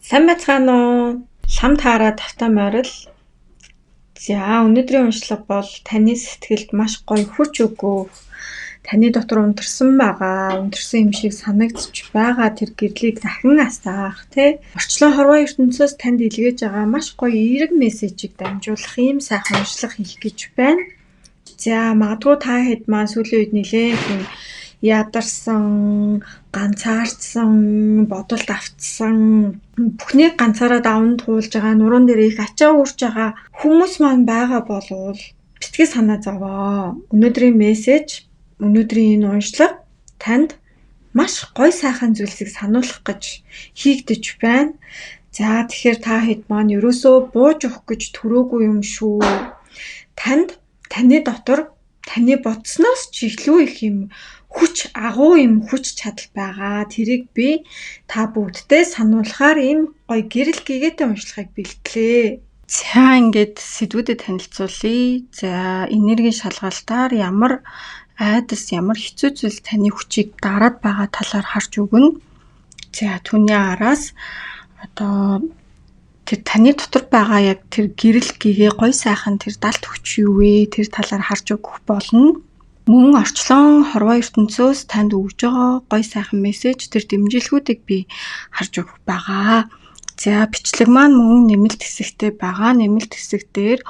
Сайн байцгаана уу? Лам таараа тавтай морил. За, өнөөдрийн уншлага бол таны сэтгэлд маш гоё хүч өгөх, таны дотор унтарсан байгаа, унтарсан юм шиг санагдчих байгаа тэр гэрлийг дахин асаах, тэ? Орчлон хорвоо ертөнцөөс танд илгээж байгаа маш гоё эерэг мессежийг дамжуулах ийм сайхан уншлага хийх гэж байна. За, магадгүй та хэд маань сүүлийн үед нэлээд юм ядарсан, ганцаардсан, бодолд автсан, бүхнийг ганцаараа даван туулж байгаа, нуруунд дээр их ачаа үрж байгаа хүмүүс маань байгаа болвол битгий санаа зовоо. Өнөөдрийн мессеж, өнөөдрийн энэ уншлага танд маш гоё сайхан зүйлсийг сануулах гэж хийгдэж байна. За, тэгэхээр та хэд маань ерөөсөө бууж өгөх гэж төрөөгүй юм шүү. Танд таны дотор таны бодсноос ч илүү их юм хүч, агуу юм хүч чадал байгаа. Тэрийг би та бүгдтэй сануулахаар ийм гоё гэрэл гэгээтэй уншлагыг бэлтлээ. За, ингээд сэдвүүдэд танилцуулъя. За, энергийн шалгалтаар ямар айдас, ямар хэцүү зүйл таны хүчийг дараад байгаа талаар харж өгнө. За, түүний араас одоо тэр таны дотор байгаа яг тэр гэрэл гэгээ гоё сайхан тэр далд хүч юу вэ? Тэр талаар харж өгөх болно. Мөн орчлон хорвоо ертөнцөөс танд өгж байгаа гоё сайхан мессеж, тэр дэмжлэгүүдийг би харж өгөх байгаа. За, бичлэг маань мөн нэмэлт хэсэгтэй байгаа. Нэмэлт хэсэг дээр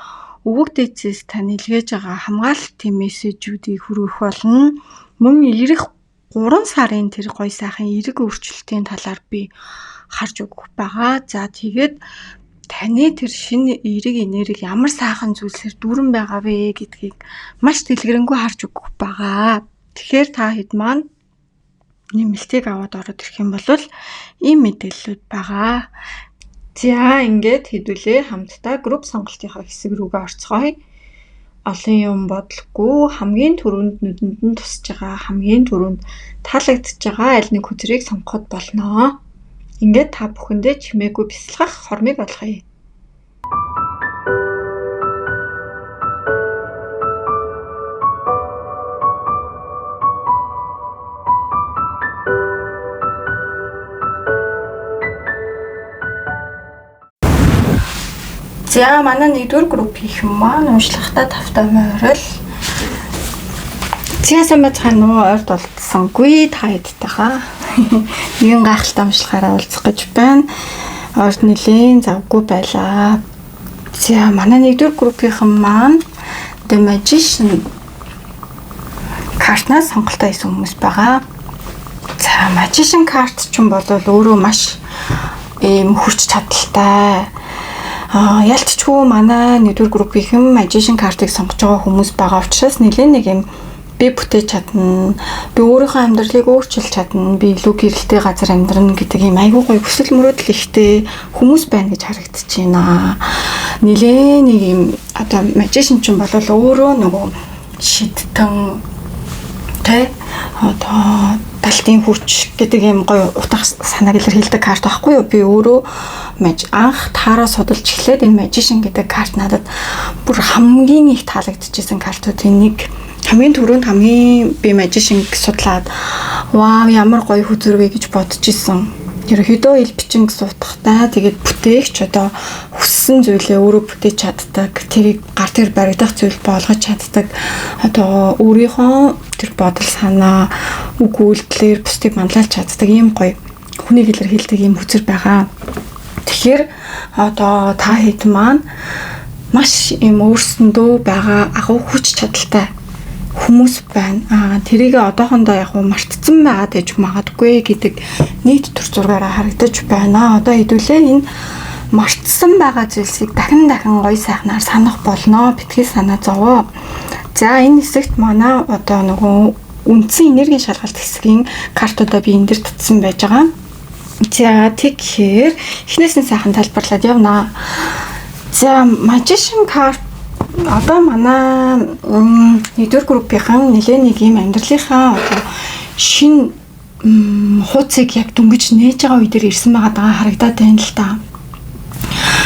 өвөг дээдсээс тань илгээж байгаа хамгаалалтын мессежүүдийг хүргэх болно. Мөн ирэх 3 сарын тэр гоё сайхан эерэг өөрчлөлтийн талаар би харж өгөх байгаа. За, тэгээд таны тэр шинэ эерэг энерги ямар сайхан зүйлсээр дүүрэн байгаа вэ гэдгийг маш дэлгэрэнгүй харж өгөх байгаа. Тэгэхээр та хэд маань нэмэлтийг аваад ороод ирэх юм бол ийм мэдээллүүд байгаа. За, ингээд хэдүүлээ хамтдаа групп сонголтынхаа хэсэг рүүгээ орцгоё. Олон юм бодлогүй хамгийн түрүүнд нүдэнд нь тусч байгаа, хамгийн түрүүнд таалагдж байгаа аль нэг хөзрийг сонгоход болно. Ингээд та бүхэндээ чимээгүй бясалгах хормыг олгоё. За, манай нэгдүгээр групп хийх юм маань уншлагатай тавтай морил. За, сайн байцгаана уу? Ойрд болцсонгүй та хэдтэйхаа. Нэгэн гайхалтай уншлагаараа уулзах гэж байна. Ойрд нэлээн завгүй байлаа. За, манай нэгдүгээр группийнхан маань The Magician картнаас сонголтоо хийсэн хүмүүс байгаа. За, Magician карт ч юм бол өөрөө маш ийм хүч чадалтай. Ялтчгүй манай нэгдүгээр группийнхэн Magician картыг сонгож байгаа хүмүүс байгаа учраас нэлээд нэг юм би бүтээж чадна, би өөрийнхөө амьдралыг өөрчилж чадна, би илүү гэрэлтэй газар амьдрна гэдэг ийм айгүй гоё хүсэл мөрөөдөл ихтэй хүмүүс байна гэж харагдаж байна. Нэлээд нэг юм одоо Magician ч юм бол өөрөө нөгөө шидтэн тэ одоо далтын хүч гэдэг ийм гоё утга санааг илэрхийлдэг карт байхгүй юу? Би өөрөө анх таараа судалж эхлээд энэ Magician гэдэг карт надад бүр хамгийн их таалагдчихсэн картуудын нэг. Хамгийн түрүүнд хамгийн би Magician судлаад вау, ямар гоё хөзөр вэ гэж бодож исэн. Ерөнхийдөө ил бичин гэсэн утгатай. Тэгээд бүтээгч одоо хүссэн зүйлээ өөрөө бүтээж чаддаг. Тэрийг гар дээр баригдах зүйл болгож чаддаг. Одоо өөрийнхөө тэр бодол санаа, үг үйлдэлээр бусдыг манлайлж чаддаг ийм гоё хүнийг илэрхийлдэг ийм хөзөр байгаа. Тэгэхээр одоо та хэд маань маш ийм өөрсөндөө байгаа агуу хүч чадалтай хүмүүс байна. Тэрийг одоохондоо яг мартцсан байгаад байж магадгүй гэдэг нийт төр зургаараа харагдаж байна. Одоо хэдүүлээ энэ мартсан байгаа зүйлсийг дахин дахин гоё сайхнаар санах болно. Битгий санаа зовоо. За, энэ хэсэгт манай одоо нөгөө үндсэн энергийн шалгалт хэсгийн картуудаа би энэ дэр татсан байж байгаа. За, тэгэхээр эхнээс нь сайхан тайлбарлаад явна. За, Magician card одоо манай нэгдүгээр группийнхан нэлээд нэг юм амьдралынхаа одоо шинэ хууцыг яг дөнгөж нээж байгаа үе дээр ирсэн байгаа харагдаад байна л да.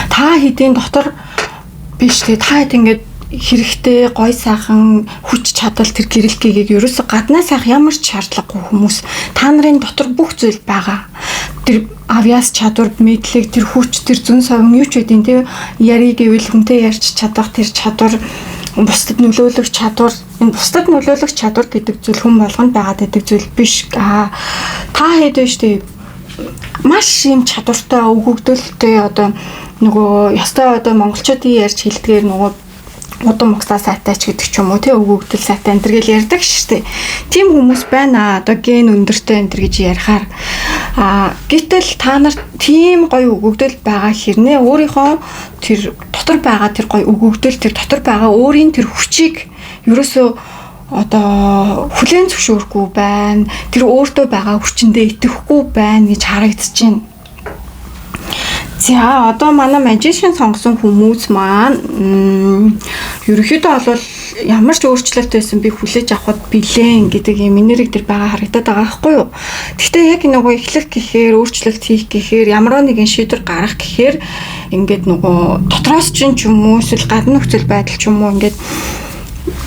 Та хэдийн дотор биш те, та хэд ингээд хэрэгтэй гой сайхан хүч чадал, тэр гэрэлтгийг ерөөсө гаднаас авах ямар ч шаардлагагүй хүмүүс. Та нарын дотор бүх зүйл байгаа. Тэр авьяас, чадвар, мэдлэг, тэр хүч, тэр зөн совин юу ч үгүй те, яриг гэвэл хүнтэй ярьж чадах тэр чадвар, бусдад нөлөөлөх чадвар. Энэ бусдад нөлөөлөх чадвар гэдэг зүйл хүн болгонд байгаад байдаг зүйл биш. Аа, та хэд вэ штэ, маш юм чадвартай, өгөгдөлтэй. Одоо нөгөө ёстой, одоо монголчуудын ярьж хэлдгээр нөгөө удам угсаа сайтай ч гэдэг ч юм уу те, өгөгдөл сайтай энэ төр гэл ярьдаг шүү дээ. Тийм хүмүүс байна. Одоо ген өндөртэй энэ төр гэж ярихаар, гэтэл та нар тийм гоё өгөгдөл байгаа хэрнээ өөрийнхөө тэр дотор байгаа тэр гоё өгөгдөл, тэр дотор байгаа өөрийн тэр хүчийг ерөөсөө одоо хүлээн зөвшөөрөхгүй байна. Тэр өөртөө байгаа хүчиндээ итгэхгүй байна гэж харагдаж байна. За, одоо манай magician сонгосон хүмүүс маань ерөнхийдөө бол ямар ч өөрчлөлт байсан би хүлээж авахд бэлэн гэдэг юм энерги тэр байгаа харагдаад байгаа байхгүй юу. Гэхдээ яг нөгөө эхлэх гэхээр, өөрчлөлт хийх гэхээр, ямар нэгэн шийдвэр гаргах гэхээр ингээд нөгөө дотроос чинь ч юм уу, эсвэл гадна нөхцөл байдал ч юм уу, ингээд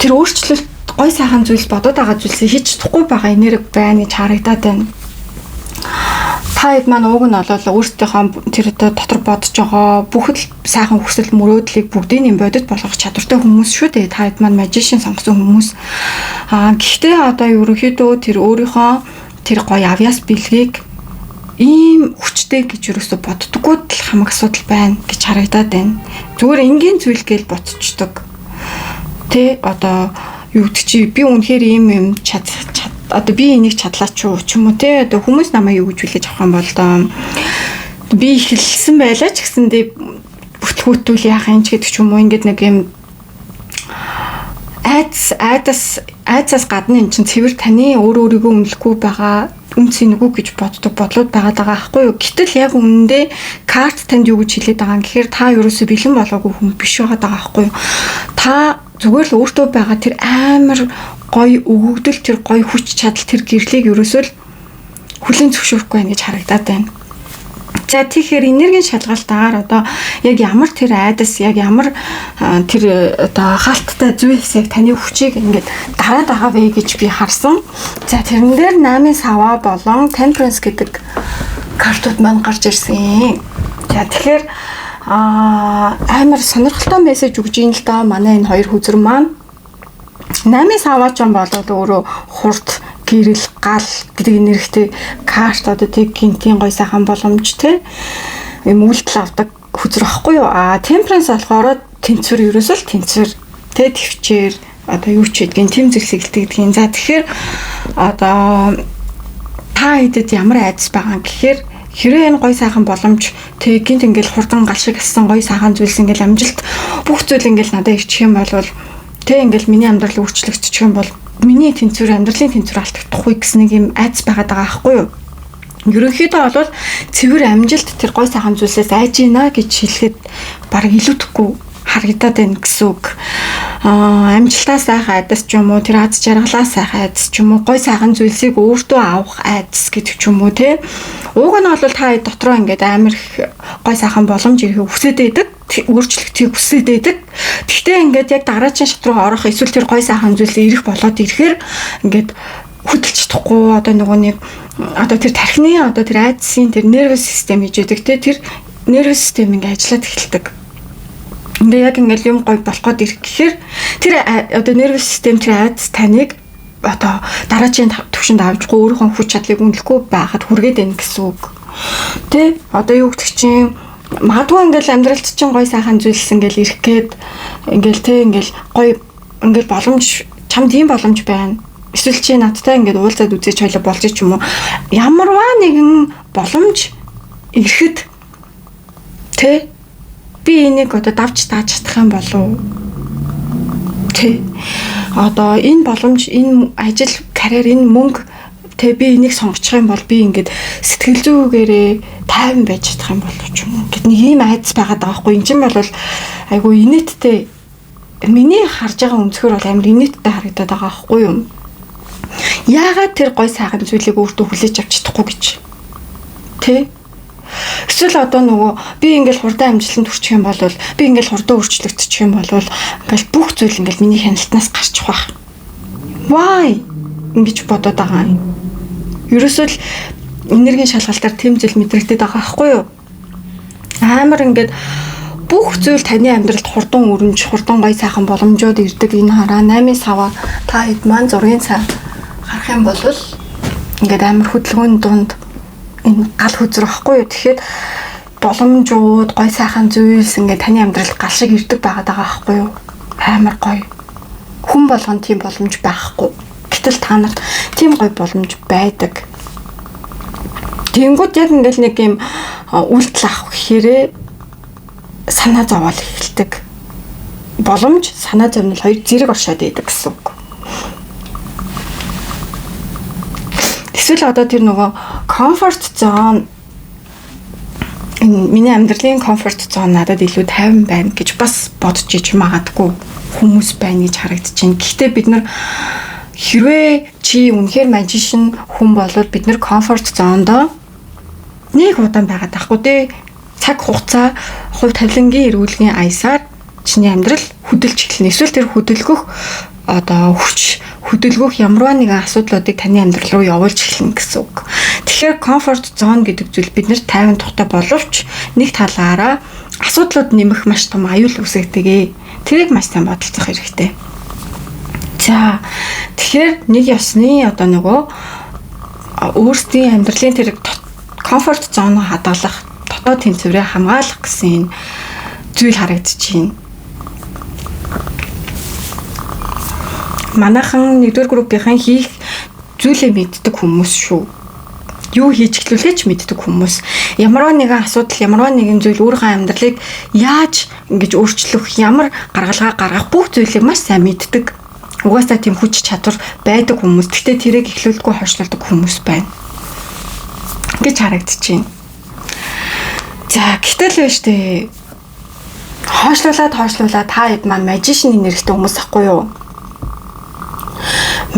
тэр өөрчлөлт, гой сайхан зүйлс, бодоод байгаа зүйлсийг хийж чадахгүй байгаа энерги байна гэж харагдаад байна. Та хэд маань уг нь бол өөрсдийнхөө тэр одоо дотор бодож байгаа бүх л сайхан хүсэл мөрөөдлийг бүгдийг нь бодит болгох чадвартай хүмүүс шүү дээ. Та хэд маань, magician сонгосон хүмүүс. Гэхдээ одоо ерөнхийдөө тэр өөрийнхөө тэр гоё авьяас бэлгийг ийм хүчтэй гэж юусоо боддоггүй л хамаг асуудал байна гэж харагдаад байна. Зүгээр энгийн зүйл гээл бодцдог. Тэ, одоо юу гэдэг чи, би үнэхээр ийм юм чад одоо би энийг чадлаа ч уу ч юм уу те, одоо хүмүүс намайг юу гэж хүлээж авах юм бол доо, би эхэлсэн байлаа ч гэсэндээ бүтлгүүтүүл яах юм ч гэдэг ч юм уу, ингээд нэг юм айдас айдас айдсаас гадна эн чинь цэвэр таны өөр өөрийгөө үнэлэхгүй байгаа, үнэ цэнэгүй гэж боддог бодлууд байгаад байгаа байхгүй юу. Гэтэл яг үнэндээ карт танд юу гэж хэлээд байгаа юм гэхээр та ерөөсөө бэлэн болоогүй хүн биш байгаа даа байхгүй юу. Та зүгээр л өөртөө байгаа тэр амар гоё өгөгдөл, тэр гоё хүч чадал, тэр гэрлийг ерөөсөө л хүлээн зөвшөөрөхгүй байна гэж харагдаад байна. За, тэгэхээр энергийн шалгалтаар одоо яг ямар тэр айдас, яг ямар тэр одоо хаалттай зүйлс яг таны хүчийг ингээд дараад байгаа вэ гэж би харсан. За, тэрэн дээр 8-ын саваа болон Temperance гэдэг картууд маань гарч ирсэн. За, тэгэхээр амар сонирхолтой мессеж өгж ийн л доо манай энэ хоёр хөзөр маань. 8-ын саваа ч юм бол өөрөө хурд, гэрэл, гал гэдэг нэрхтэй карт, одоо тэг гинтийн гой сайхан боломж те, юм үйлдэл авдаг хөзөр ахгүй юу. А Temperance болохоор тэнцвэр, ерөөсөө л тэнцвэр те, төвчээр одоо юу ч гэдгийг, тэм зүйлсийг илтгэдэг. За, тэгэхээр одоо та хэдэд ямар айдас байгаа гэхээр хэрвээ энэ гой сайхан боломж тэг гинт ингээл хурдан гал шиг ассан гой сайхан зүйлс, ингээл амжилт, бүх зүйл ингээл надад ирчих юм бол тэг ингээл миний амьдрал өөрчлөгдчих юм бол миний тэнцвэр, амьдралын тэнцвэр алдагдахгүй гэсэн нэг юм айдас байгаад байгаа байхгүй юу? Ерөнхийдөө бол цэвэр амжилт, тэр гой сайхан зүйлсээс айж гинэ гэж хэлэхэд баг илүүдэхгүй харагдаад байна гэсэн үг. Амжилтаас айх айдас ч юм уу, тэр аз жаргалаас айх айдас ч юм уу, гой сайхан зүйлсийг өөртөө авах айдас гэдэг ч юм уу те. Уг нь бол та дотроо ингээд амар их гой сайхан боломж ирэхийг хүсээд байдаг, өөрчлөлтийг хүсээд байдаг. Гэхдээ ингээд яг дараагийн шат руу орох эсвэл тэр гой сайхан зүйлс ирэх болоод ирэхээр ингээд хөдөлж чадахгүй, одоо нөгөө нэг одоо тэр тархины, одоо тэр айдсын, тэр nervous system гэж байдаг те, тэр nervous system ингээд ажиллаад эхэлдэг. Ингээ яг ингээл юм гой болох гээд ирэх гэхээр тэр одоо nervous system, тэр айдас таныг одоо дараагийн төвшөнд авчихгүй, өөрийнхөө хүч чадлыг үнэлэхгүй байхад хүргээд байна гэсэн үг. Тэ, одоо юу гэдэг чинь, магадгүй ингээл амьдралд чинь гой сайхан зүйлс ингээл ирэх гээд ингээл тэ, ингээл гой ингээл боломж, чамд ийм боломж байна. Эсвэл чи надтай ингээд уулзаад үзээч, хоёлоо болж ч юм уу. Ямарваа нэгэн боломж ирэхэд тэ, би энийг одоо давж тааж чадах юм болов уу? Тэ. Одоо энэ боломж, энэ ажил, карьер, энэ мөнгө тэ, би энийг сонгочих юм бол би ингээд сэтгэл зүйгээрээ тайван байж чадах юм болов ч юм уу. Гэт нэг ийм айдас байгаад байгаа байхгүй. Энд чинь бол айгүй инээдтэй, миний харж байгаа өнцгөр бол амар инээдтэй харагдаад байгаа байхгүй юу? Яагаад тэр гой сайхан зүйлийг өөртөө хүлээж авч чадахгүй гэж. Тэ? Эсвэл Эсвэл одоо нөгөө би ингээл хурдан амжилтанд хүрчих юм бол, би ингээл хурдан өөрчлөгдчих юм бол ингээл бүх зүйл ингээл миний хяналтнаас гарчих байх. Why? Ингэж бодоод байгаа юм. Ерөөсөө л энергийн шалгалтаар тэм зүйл мэдрэгдээд байгаа байхгүй юу? Амар ингээд бүх зүйл таны амьдралд хурдан өрнж, хурдан гой сайхан боломжууд ирдэг. Энэ хараа 8-ын саваа та хэд маань 6-ын сар гарах юм бол ингээд амар хөдөлгөөний дунд энэ гал хөзөр байхгүй юу? Тэгэхээр боломжууд, гой сайхан зүйлс ингээд таны амьдралд гал шиг ирдэг байгаад байгаа байхгүй юу? Амар гоё. Хүн болгон тийм боломж байхгүй. Гэтэл та нарт тийм гоё боломж байдаг. Тэнгүүд яг ингээл нэг юм үйлдэл авах гэхээрээ санаа зовоол эхэлдэг. Боломж, санаа зовнил хоёр зэрэг оршоод идэг гэсэн үг. Эсвэл одоо тэр нөгөө comfort zone, энэ миний амьдралын comfort zone надад илүү тайван байна гэж бас бодож иж магадгүй хүмүүс байна гэж харагдаж байна. Гэхдээ бид нар хэрвээ чи үнэхээр magician хүн болвол бид нар comfort zone-доо нэг удаан байгаад байхгүй дээ. Цаг хугацаа, хувь тавилангийн эрүүлгийн аясаар чиний амьдрал хөдөлж эхэлнэ. Эсвэл тэр хөдөлгөх одоо хүч, хөдөлгөх ямарваа нэгэн асуудлуудыг таны амьдрал руу явуулж эхэлнэ гэсэн үг. Тэгэхээр comfort zone гэдэг зүйл бид нар тайван тухтай боловч нэг талаараа асуудлууд нэмэх маш том аюул үүсгэдэг. Тэрийг маш сайн бодолцох хэрэгтэй. За, тэгэхээр нэг ёсны одоо нөгөө өөрсдийн амьдралын тэр comfort zone хадгалах, дотоод тэнцвэрээ хамгаалах гэсэн энэ зүйл харагдаж байна. Манайхан нэгдүгээр группийн хийх зүйлээ мэддэг хүмүүс шүү. Юу хийж эхлүүлээ ч мэддэг хүмүүс. Ямарваа нэгэн асуудал, ямарваа нэгэн зүйл, өөрийнхөө амьдралыг яаж ингэж өөрчлөх, ямар гаргалгаа гаргах бүх зүйлийг маш сайн мэддэг. Угаасаа тийм хүч чадвар байдаг хүмүүс. Гэхдээ тэрийг эхлүүлдэггүй, хойшлуулдаг хүмүүс байна гэж харагдаж байна. За, гэтэл биш үү? Хойшлуулад хойшлуулад та хэд маань magician энергитэй хүмүүс ахгүй юу?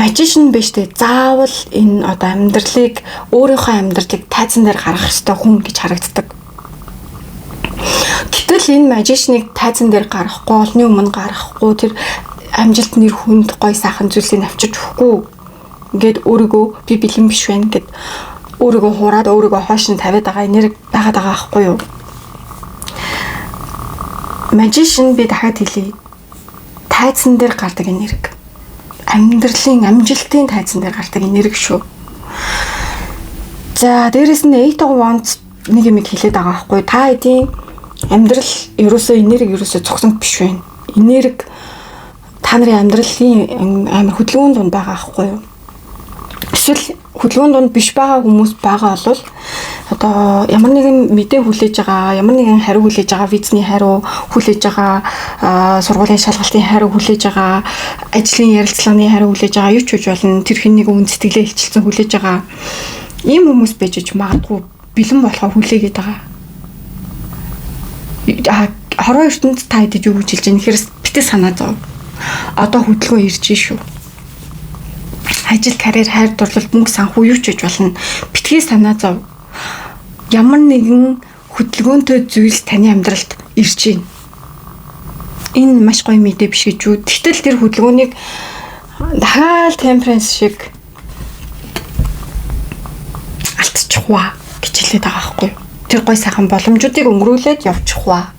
Magician биш үү? Заавал энэ одоо амьдралыг, өөрийнхөө амьдралыг тайзан дээр гаргах ёстой хүн гэж харагддаг. Гэтэл энэ magician-ыг тайзан дээр гаргахгүй, олонны өмнө гаргахгүй, тэр амжилт, нэр хүнд, гой сайхан зүйлсийг авчирч өгөхгүй. Ингээд өөрийгөө би бэлэн биш байна гэд өөрийгөө хуураад, өөрийгөө хойш нь тавиад байгаа энерги байгаад байгаа байхгүй юу? Magician, би дахиад хэлье. Тайзан дээр гардаг энерги. Амьдралын амжилтын тайзан дээр гардаг энерги шүү. За, дээрэс нь Eight of Wands нэг юм хэлээд байгаа байхгүй. Та хэдийн амьдрал ерөөсөө энерги ерөөсөө цогцонт биш байна. Энерги та нарын амьдралын амар хөдөлгөөн дунд байгаа байхгүй юу? Эсвэл хөдөлгөөн дунд биш байгаа хүмүүс байгаа бол одоо ямар нэгэн мэдээ хүлээж байгаа, ямар нэгэн хариу хүлээж байгаа, визний хариу хүлээж байгаа, сургуулийн шалгалтын хариу хүлээж байгаа, ажлын ярилцлагын хариу хүлээж байгаа, юу ч үж болно. Тэр хэн нэгэн үн сэтгэлээ илчилсэн хүлээж байгаа ийм хүмүүс байж ич магадгүй, бэлэн болохоо хүлээгээд байгаа. Хорвоо ертөнд та хэдэж юу гэж хэлж байгаа нэхэр битээ санаа зов. Одоо хөдөлгөөн ирж шүү. Ажил, карьер, хайр дурлал, мөнгө санхүү, юу ч гэж болно. Битгий санаа зов. Ямар нэгэн хөдөлгөөнтэй зүйл таны амьдралд ирж байна. Энэ маш гоё мэдээ биш гэж үү? Гэтэл тэр хөдөлгөөнийг дахиад temperance шиг алдчих ваа гэж хэлээд байгаа байхгүй юу? Тэр гой сайхан боломжуудыг өнгөрүүлээд явчих ваа.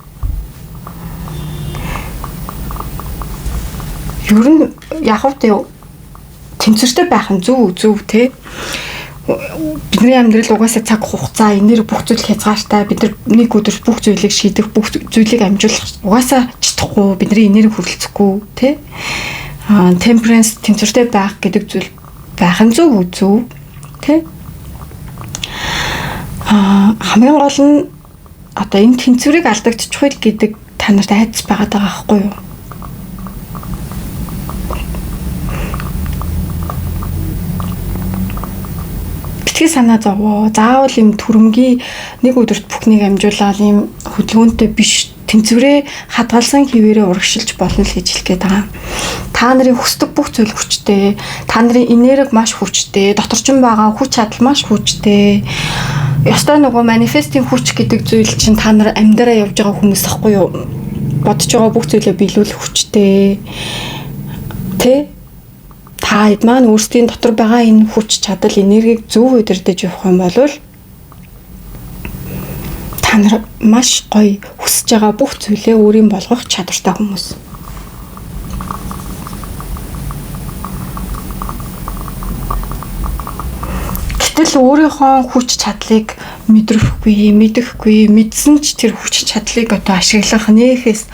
Ер нь яг вэ, тэнцвэртэй байх нь зөв зөв те. Бидний амьдрал угаасаа цаг хугацаа, энерги, бүх зүйл хязгаартай. Бид нар нэг өдөр бүх зүйлийг шийдэх, бүх зүйлийг амжуулах угаасаа чадахгүй, бидний энерги хүрэлцэхгүй те. Temperance, тэнцвэртэй байх гэдэг зүйл байх нь зөв зөв те. Хамгийн гол нь одоо энэ тэнцвэрийг алдагдчих гэдэг та нарт айдас байгаад байгаа байхгүй юу? Битгий санаа зовоо. Заавал юм төрөмгийн нэг өдөрт бүхнийг амжуулаад ийм хөдөлгөөнтэй биш, тэнцвэрээ хадгалсан хэвээрээ урагшилж болно л гэж хэлэх гээд байгаа. Та нарын хүсдэг бүх зүйл хүчтэй. Та нарын энерги маш хүчтэй. Доторчин байгаа хүч чадал маш хүчтэй. Ёстой нөгөө manifest-ийн хүч гэдэг зүйл чинь та нар амьдраа явж байгаа хүмүүс ахгүй юу? Бодож байгаа бүх зүйлээ биелүүлэх хүчтэй. Тэ? Та хэд маань өөрсдийн дотор байгаа энэ хүч чадал, энергийг зөв удирдах явах юм бол та нар маш гоё хүсэж байгаа бүх зүйлээ өөрийн болгох чадвартай хүмүүс. Гэтэл өөрийнхөө хүч чадлыг мэдрэхгүй, мэдэхгүй, мэдсэн ч тэр хүч чадлыг одоо ашиглах нээхээс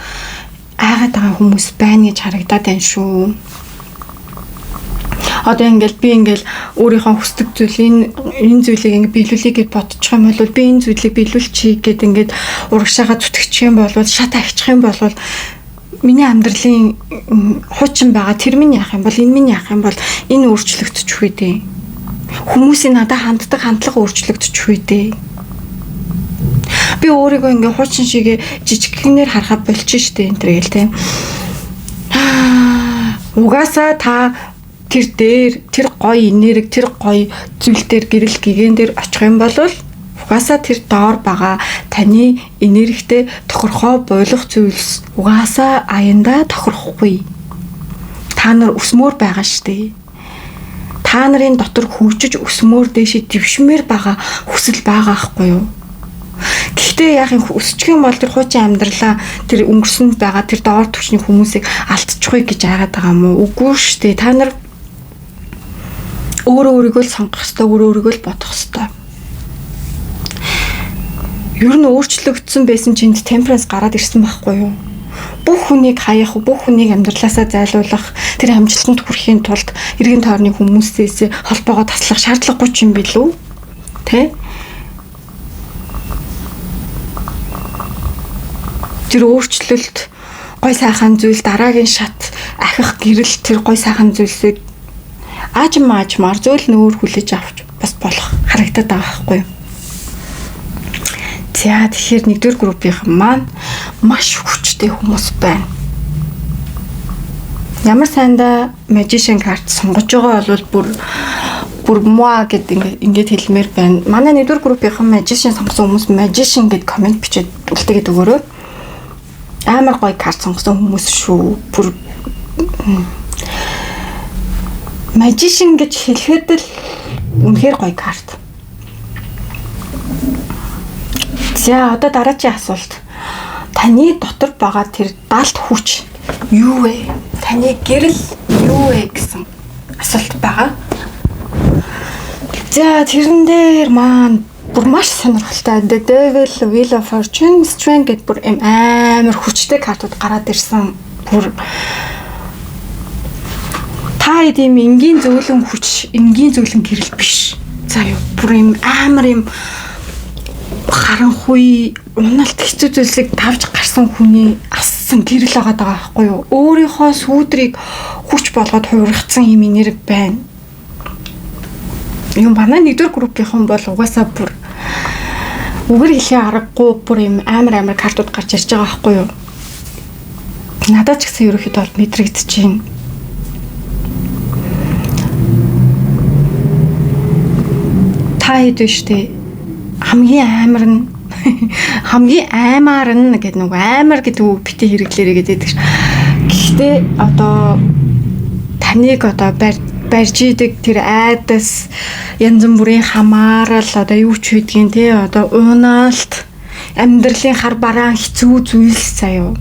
айгаад байгаа хүмүүс байна гэж харагдаад байна шүү. Одоо ингээл би ингээл өөрийнхөө хүсдэг зүйл энэ зүйлийг ингээ биелүүлэе гэж бодчих юм бол би энэ зүйлийг биелүүлчихье гэд ингээд урагшаага зүтгэчих юм бол шат ахичих юм бол миний амьдралын хуучин байгаа тэр минь яах юм бол, энэ минь яах юм бол, энэ өөрчлөгдөчих үү дээ. Хүмүүсийн надад ханддаг хандлага өөрчлөгдөчих үү дээ. Би өөрийгөө ингээ хуучин шигээ жижигхэнээр харахад болчих штэ энэ төр гээл те. Угаасаа та тэр дээр тэр гоё энерги, тэр гоё зүйл дээр, гэрэл гигэн дээр очих юм бол угаасаа тэр доор байгаа таны энергитэй тохирхоо болох зүйлс угаасаа аяндаа тохирохгүй. Та нар өсмөр байгаа штэ. Та нарын дотор хөгжиж өсмөр дээшээ дэвшмээр байгаа хүсэл байгаа хгүй юу? Гэхдээ яах юм, өсчих юм бол тэр хуучин амьдралаа, тэр өнгөрсөнд байгаа тэр доор түвшний хүмүүсийг алдчихгүй гэж айгаад байгаа юм уу? Үгүй шүү дээ. Та нар өөрөө өөрийгөө л сонгох ёстой, өөрөө өөрийгөө л бодох ёстой. Ер нь өөрчлөгдсөн байсан чинь temperance гараад ирсэн байхгүй юу? Бүх хүнийг хаях, бүх хүнийг амьдралаасаа зайлуулах, тэр амжилтанд хүрэхийн тулд эргэн тойрны хүмүүсээс холбоогоо таслах шаардлагагүй ч юм билүү? Тэ? Тэр өөрчлөлт, гой сайхан зүйл, дараагийн шат, ахих гэрэл, тэр гой сайхан зүйлсийг аажим аажмаар зөөл нөөр хүлээж авч бас болох харагдаад байгаа байхгүй юу? За, тэгэхээр нэгдүгээр группийнхан маань маш хүчтэй хүмүүс байна. Ямар сайндаа magician card сонгож байгаа бол бүр бүр муа гэд ингээд хэлмээр байна. Манай нэгдүгээр группийнхан magician сонгосон хүмүүс magician гэд comment бичээд үлдээгээд өгөөрэй. Амар гоё карт сонгосон хүмүүс шүү. Бүр magician гэж хэлэхэд л үнэхээр гоё карт. За, одоо дараагийн асуулт. Таны дотор байгаа тэр далд хүч юу вэ? Таны гэрэл юу вэ гэсэн асуулт байгаа. За, тэрэн дээр маань бүр маш сонирхолтой. The Devil, Wheel of Fortune, Strength гэдэг бүр юм амар хүчтэй картууд гараад ирсэн. Бүр та хэд юм энгийн зөөлөн хүч, энгийн зөөлөн гэрэл биш. За юу, бүр юм амар юм харанхуй уналт хэцүү зүйлсийг давж гарсан хүний ассан гэрэл байгаа даа байхгүй юу? Өөрийнхөө сүүдрийг хүч болгоод хувиргацсан юм энерги байна. Юм манай нэгдүгээр группийнхан бол угаасаа бүр үгээр хэлхээ аргагүй бүр юм амар амар картууд гарч ирж байгаа байхгүй юу? Надад ч гэсэн ерөөхдөө бол мэдрэгдэж байна. Та хэд вэ штэ? Хамгийн амар нь, хамгийн аймаар нь гэдэг, нөгөө аймар гэдэг үг бити хэрэглээрэй гэдэг ш. Гэхдээ одоо таныг одоо барьж идэг тэр айдас, янз бүрийн хамаарал, одоо юу ч байдгийн те, одоо унаалт, амьдралын хар бараан хэцүү зүйлс заяо.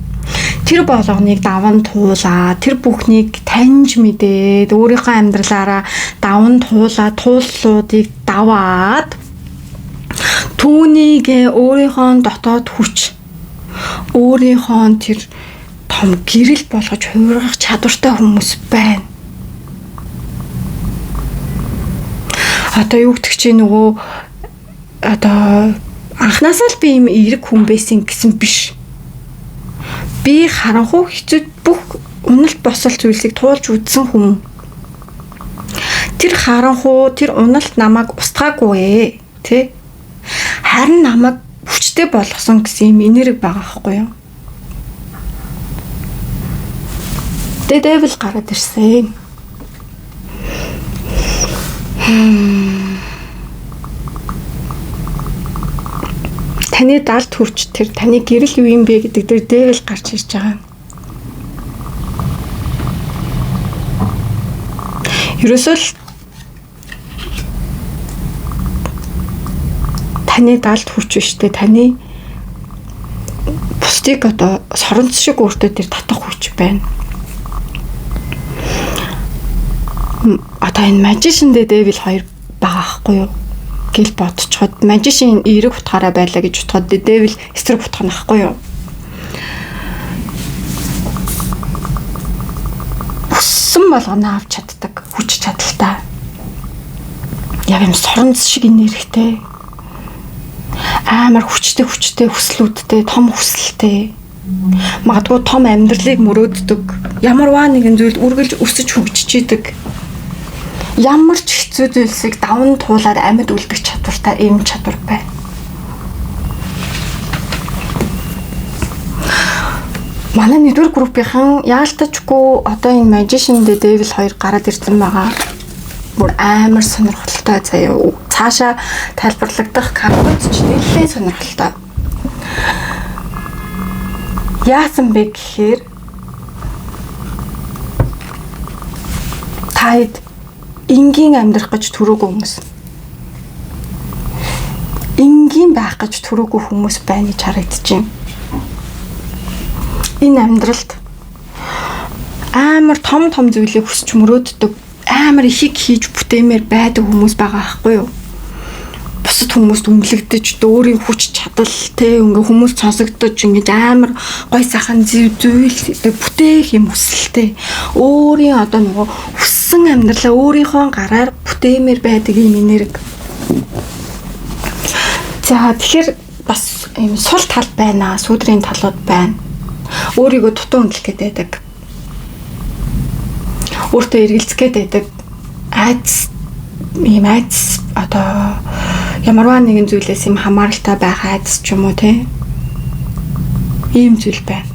Тэр болгоныг даван туулаа, тэр бүхнийг таньж мэдээд, өөрийнхөө амьдралаараа даван туулаа, тууллуудыг даваад түүнийг өөрийнхөө дотоод хүч, өөрийнхөө тэр том гэрэл болгож хувиргах чадвартай хүмүүс байна. Одоо юу гэдэг чинь нөгөө одоо анхнаасаа л би ийм эерэг хүн байсан гэсэн биш. Би харанхуй хэцүү бүх уналт босол зүйлсийг туулж үзсэн хүн. Тэр харанхуй, тэр уналт намайг устгаагүй ээ, тэ? Харин намайг хүчтэй болгосон гэсэн юм энерги байгаа байхгүй юу? The Devil гараад ирсэн. Таны далд хүрч тэр таны гэрэл юу юм бэ гэдэг дээр devil гарч ирж байгаа. Ерөөсөө л таны далд хүч биш те, таны бусдыг одоо соронц шиг өөртөө тэр татах хүч байна. Одоо энэ Magician the Devil 2 байгаа хгүй юу гэл бодцоход Magician эерэг утгаараа байлаа гэж бодоход The Devil эсрэг утга нь ахгүй юу. Хүссэн болгоно авч чаддаг хүч чадалтай. Яг юм соронц шиг энергитэй. Амар хүчтэй хүчтэй хүслүүдтэй, том хүсэлтэй. Магадгүй том амьдралыг мөрөөддөг. Ямарваа нэгэн зүйлд үргэлж өсөж хөгжиж идэг. Ямар ч хэцүү зүйлсийг даван туулаад амьд үлдэх чадвартай ийм чадвар байна. Манай нэгдүгээр группийнхан яалтачгүй одоо энэ Magician the Devil 2 гараад ирсэн байгаа. Бүр амар сонирхолтой заяа. Цаашаа тайлбарлагдах картууд ч нэлээд сонирхолтой. Яасан бэ гэхээр та хэд энгийн амьдрах гэж төрөөгүй хүмүүс. Энгийн байх гэж төрөөгүй хүмүүс байна гэж харагдаж байна. Энэ амьдралд амар том том зүйлийг хүсч мөрөөддөг, амар ихийг хийж бүтээмээр байдаг хүмүүс байгаа байхгүй юу? Бусад хүмүүст үнэлэгдэж, өөрийн хүч чадал те ингээ хүмүүс сонсогдож ингэж амар гой сайхан зүйл бүтээх юм хүсэлтэй. Өөрийн одоо нөгөө хүссэн амьдралаа өөрийнхөө гараар бүтээмээр байдаг юм энерги. За тэгэхээр бас ийм сул тал байна, сүүдрийн талууд байна. Өөрийгөө дутуу үнэлэх гээд байдаг. Өөртөө эргэлзэх гээд байдаг. Айдас ийм айдас одоо ямарваа нэгэн зүйлээс юм хамааралтай байх айдас ч юм уу те. Ийм зүйл байна.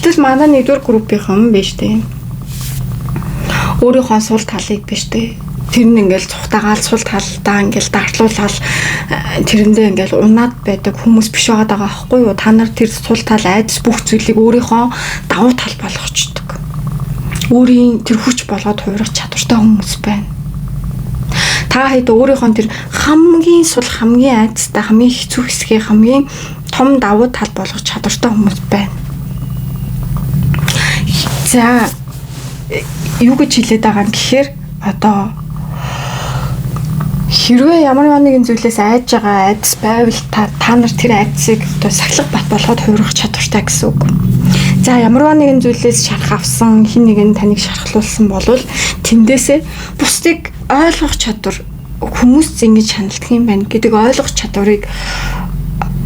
Гэтэл манай нэгдүгээр группийнхан биш те. Өөрийнхөө сул талыг биш те. Тэр нь ингээл цухтагаал сул талдаа ингээл дартлуулаад тэрэндээ ингээл унаад байдаг хүмүүс биш байгаад байгаа байхгүй юу? Та нар тэр сул тал айдас бүх зүйлийг өөрийнхөө давуу тал болгочдөг. Өөрийн тэр хүч болгоод хувирах чадвартай хүмүүс байна. Та хэд өөрийнхөө тэр хамгийн сул, хамгийн айдастай, хамгийн хэцүү хэсгийг хамгийн том давуу тал болгох чадвартай хүмүүс байна. За юу гэж хэлээд байгаа юм гэхээр одоо хэрвээ ямар нэгэн зүйлээс айж байгаа айдас байвал та нар тэр айдсыг одоо сахилга бат болгоод хувирах чадвартай гэсэн үг. За ямар нэгэн зүйлээс шарах авсан хин нэгэн таныг шархлуулсан болвол тэндээсээ бусдыг ойлгох чадвар, хүмүүс ингэж ханддаг юм байна гэдэг ойлгох чадварыг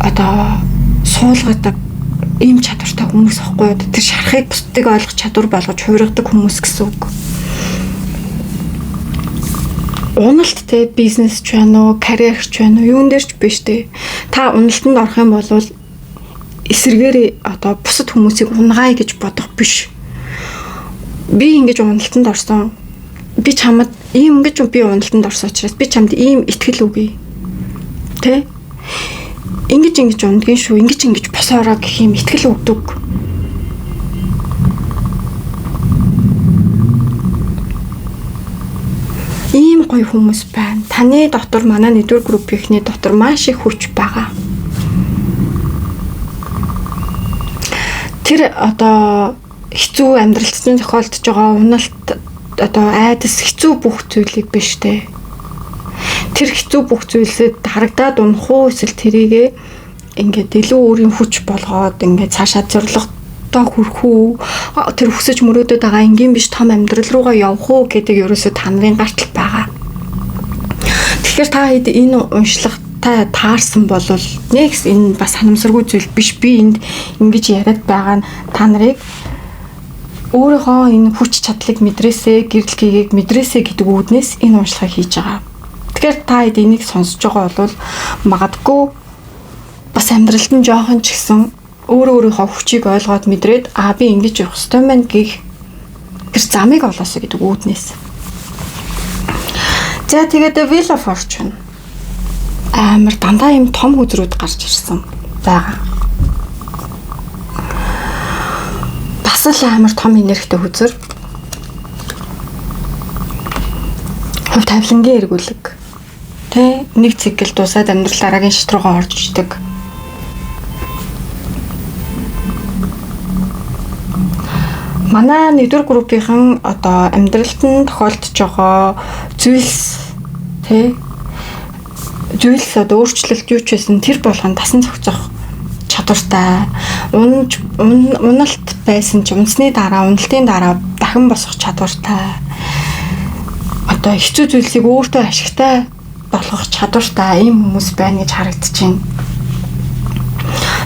одоо суулгадаг ийм чадвартай хүмүүс аахгүй юу? Тэр шарахыг бусдыг ойлгох чадвар болгож хувиргадаг хүмүүс гэсэн үг. Уналт те бизнес ч байна уу, карьер ч байна уу, юун дээр ч биш те. Та уналтанд орох юм бол эсэргээр одоо бусад хүмүүсийг унгаая гэж бодох биш. Би ингэж уналтанд орсон. Би чамд ийм ингэж би уналтанд орсон учраас би чамд ийм итгэл өгье. Тэ? Ингэж ингэж ундгийн шүү, ингэж ингэж босоороо гэх юм итгэл өгдөг. Ийм гоё хүмүүс байна. Таны дотор манай нэгдүгээр группийнхний дотор маш их хүч байгаа. Тэр одоо хэцүү амьдралд чинь тохиолдож байгаа уналт одоо айдас хэцүү бүх зүйлийг биш те. Тэр хэцүү бүх зүйлсэд харагдаад унах уу эсвэл тэрийгээ ингээд илүү өөрийн хүч болгоод ингээд цаашаа зорилготой хүрэх үү, тэр хүсэж мөрөөдөд байгаа энгийн биш том амьдрал руугаа явах уу гэдэг ерөөсөө та нарын гартал байгаа. Тэгэхээр та хэд энэ уншлагатай таарсан бол нэгс энэ бас санамсаргүй зүйл биш. Би энд ингэж яриад байгаа нь та нарыг өөрийнхөө энэ хүч чадлыг мэдрээсээ, гэрэл гээгийг мэдрээсээ гэдэг үүднээс энэ уншлагыг хийж байгаа. Тэгэхээр та хэд энийг сонсож байгаа бол магадгүй бас амьдралд нь жоохон ч гэсэн өөрөө өөрийнхөө хүчийг ойлгоод мэдрээд аа би ингэж явах ёстой байна гэх тэр замыг олоосоо гэдэг үүднээс. За тэгээд Wheel of Fortune Амар дандаа юм том хөзрүүд гарч ирсэн байгаа. Бас л амар том энергитэй хөзөр. Хувь тавилангийн эргүүлэг. Тэ нэг цикл дуусаад амьдрал дараагийн шат руугаа орж ирдэг. Манай нэгдүгээр группийнхан одоо амьдралд нь тохиолдож байгаа зүйлс тэ зүйлс одоо өөрчлөлт юу ч байсан тэр болгон тасан зохицох чадвартай. Уналт байсан ч унсны дараа уналтын дараа дахин босох чадвартай. Одоо хэцүү зүйлсийг өөртөө ашигтай болгох чадвартай ийм хүмүүс байна гэж харагдаж байна.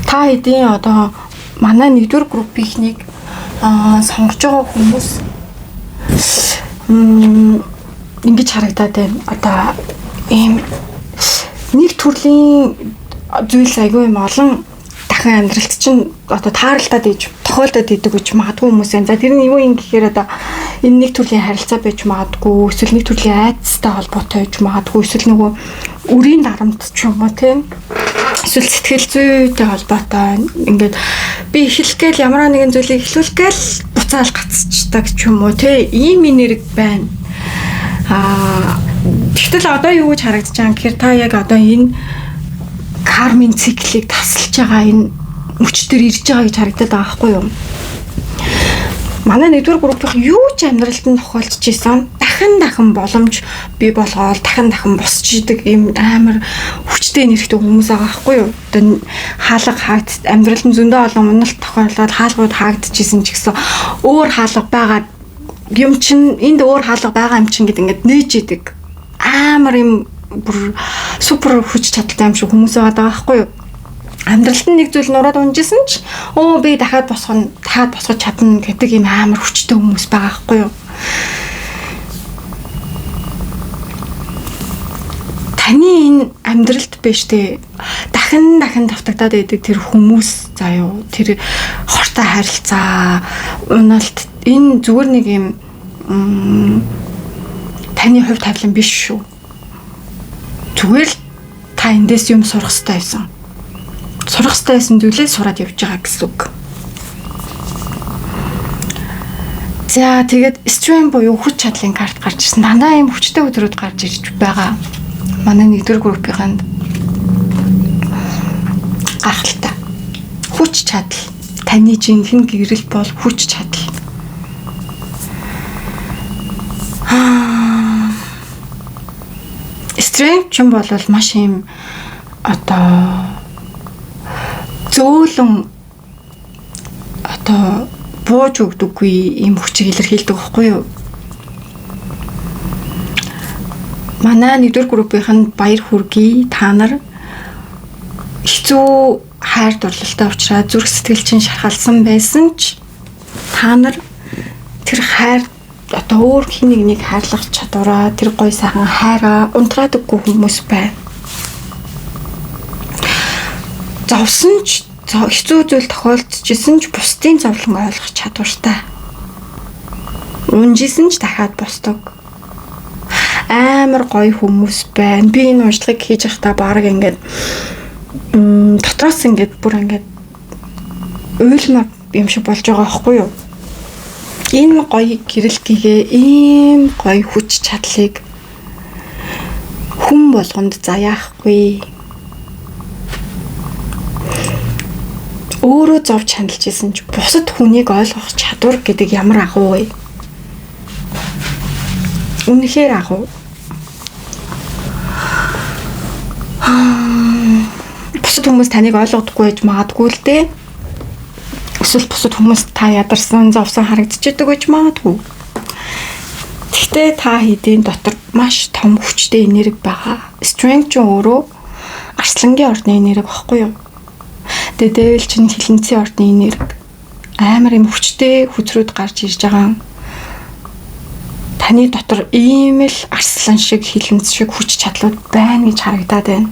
Та хэдийн одоо манай нэгдүгээр группийнхнийг сонгож байгаа хүмүүс ингэж харагдаад байна. Одоо ийм нэг төрлийн зүйлс айгүй юм олон дахин амьдралт чинь одоо тааралдаад иж тохиолдоод идэг гэж магадгүй хүмүүс юм. За тэр нь юу юм гэхээр одоо энэ нэг төрлийн харилцаа байж магадгүй, эсвэл нэг төрлийн айдастай холбоотой байж магадгүй, эсвэл нөгөө үрийн дарамт ч юм уу тийм. Эсвэл сэтгэл зүйтэй холбоотой ингээд би эхлэх гээл ямар нэгэн зүйлийг эхлүүлэх гээл буцаал гацчдаг ч юм уу тий. Ийм энерги байна. Тэгтэл одоо юу гэж харагдаж байгаа юм гэхээр та яг одоо энэ кармын циклийг тасалж байгаа энэ мөч төр ирж байгаа гэж харагдаад байгаа байхгүй юу? Манай нэгдүгээр группийнх юу ч амьдралд нь тохиолдож исэн дахин боломж бий болгоол дахин босч идэг ийм амар хүчтэй энергитэй хүмүүс байгаа байхгүй юу? Одоо хаалга хаагд амьдралд нь зөндөө олон уналт тохиолдоод хаалгууд хаагдчихсэн ч гэсэн өөр хаалга байгаа юм чинь энд өөр хаалга байгаа юм чинь гэд ингээд нээж идэг. Амар юм бүр супер хүч чадалтай юм шиг хүмүүс байгаа байхгүй юу? Амьдралд нь нэг зүйл нураад унжсэн ч би дахиад босгоно, дахиад босгож чадна гэдэг ийм амар хүчтэй хүмүүс байгаа байхгүй юу? Таны энэ амьдралд биш үү? Дахин давтагдаад байдаг тэр хүмүүс заа юу? Тэр хортой харилцаа, уналт энэ зүгээр нэг юм таны хувь тавилан биш шүү. Зүгээр л та эндээс юм сурах хэрэгтэй байсан. Сурах хэрэгтэй байсан зүйлээ сураад явж байгаа гэсэн үг. За тэгээд стрим буюу хүч чадлын карт гарч ирсэн. Дандаа ийм хүчтэй өдрүүд гарч ирж байгаа. Манай нэгдүгээр группийнхэнд гайхалтай. Хүч чадал. Таны жинхэнэ гэрэл бол хүч чадал. Стрим ч юм бол маш ийм одоо зөөлөн одоо бууж өгдөггүй ийм хүчийг илэрхийлдэг байхгүй юу? Манай нэгдүгээр группийнх нь баяр хүргэе. Та нар хэцүү хайр дурлалтай учраас зүрх сэтгэл чинь шархалсан байсан ч та нар тэр хайр одоо өөр хин нэгнийг хайрлах чадвараа тэр гой сайхан хайраа унтраадаггүй хүмүүс байна. Зовсон ч хэцүү зүйл тохиолдчихсэн ч бусдын зовлон ойлгох чадвартай. Унжсэн ч дахиад босдог. Амар гоё хүмүүс байна. Би энэ уншлагыг хийж байхдаа баг ингээд дотроос ингээд бүр ингээд уйлмаар юм шиг болж байгаа байхгүй юу? Энэ гоё гэрэл гэгээ ийм гоё хүч чадлыг хүн болгонд заяахгүй. Өөрөө зовж хяналж исэн ч бусад хүнийг ойлгох чадвар гэдэг ямар агуу вэ? Үнэхээр агуу. Бусад хүмүүс таныг ойлгодоггүй байж магадгүй л дээ. Эсвэл бусад хүмүүс та ядарсан, зовсон харагдчихэдэг гэж магадгүй. Гэхдээ та хэдийн дотор маш том хүчтэй энерги байгаа. Strength ч өөрөө арслангийн ордны энерги багхгүй юу? Тэгээ дэвэл чинь хилэнцгийн ордны энерги. Амар юм хүчтэй хүзрүүд гарч ирж байгаа. Таны дотор ийм л арслан шиг хилэнц шиг хүч чадлууд байна гэж харагдаад байна.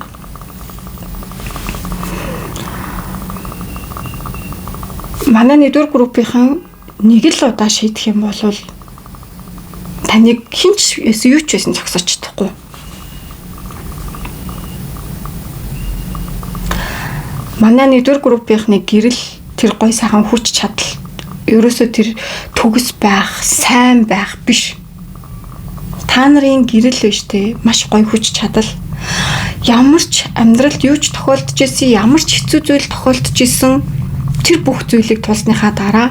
Манай нэгдүгээр группийнхан нэг л удаа шийдэх юм бол таныг хинч юу ч байсан зогсоож чадахгүй. Манай нэгдүгээр группийнхны гэрэл тэр гой сайхан хүч чадал ерөөсөө тэр төгс байх, сайн байх биш. Та нарын гэрэл биш те, маш гоё хүч чадал. Ямар ч амьдралд юу ч тохиолдож исэн, ямар ч хэцүү зүйл тохиолдож исэн тэр бүх зүйлийг тулсныхаа дараа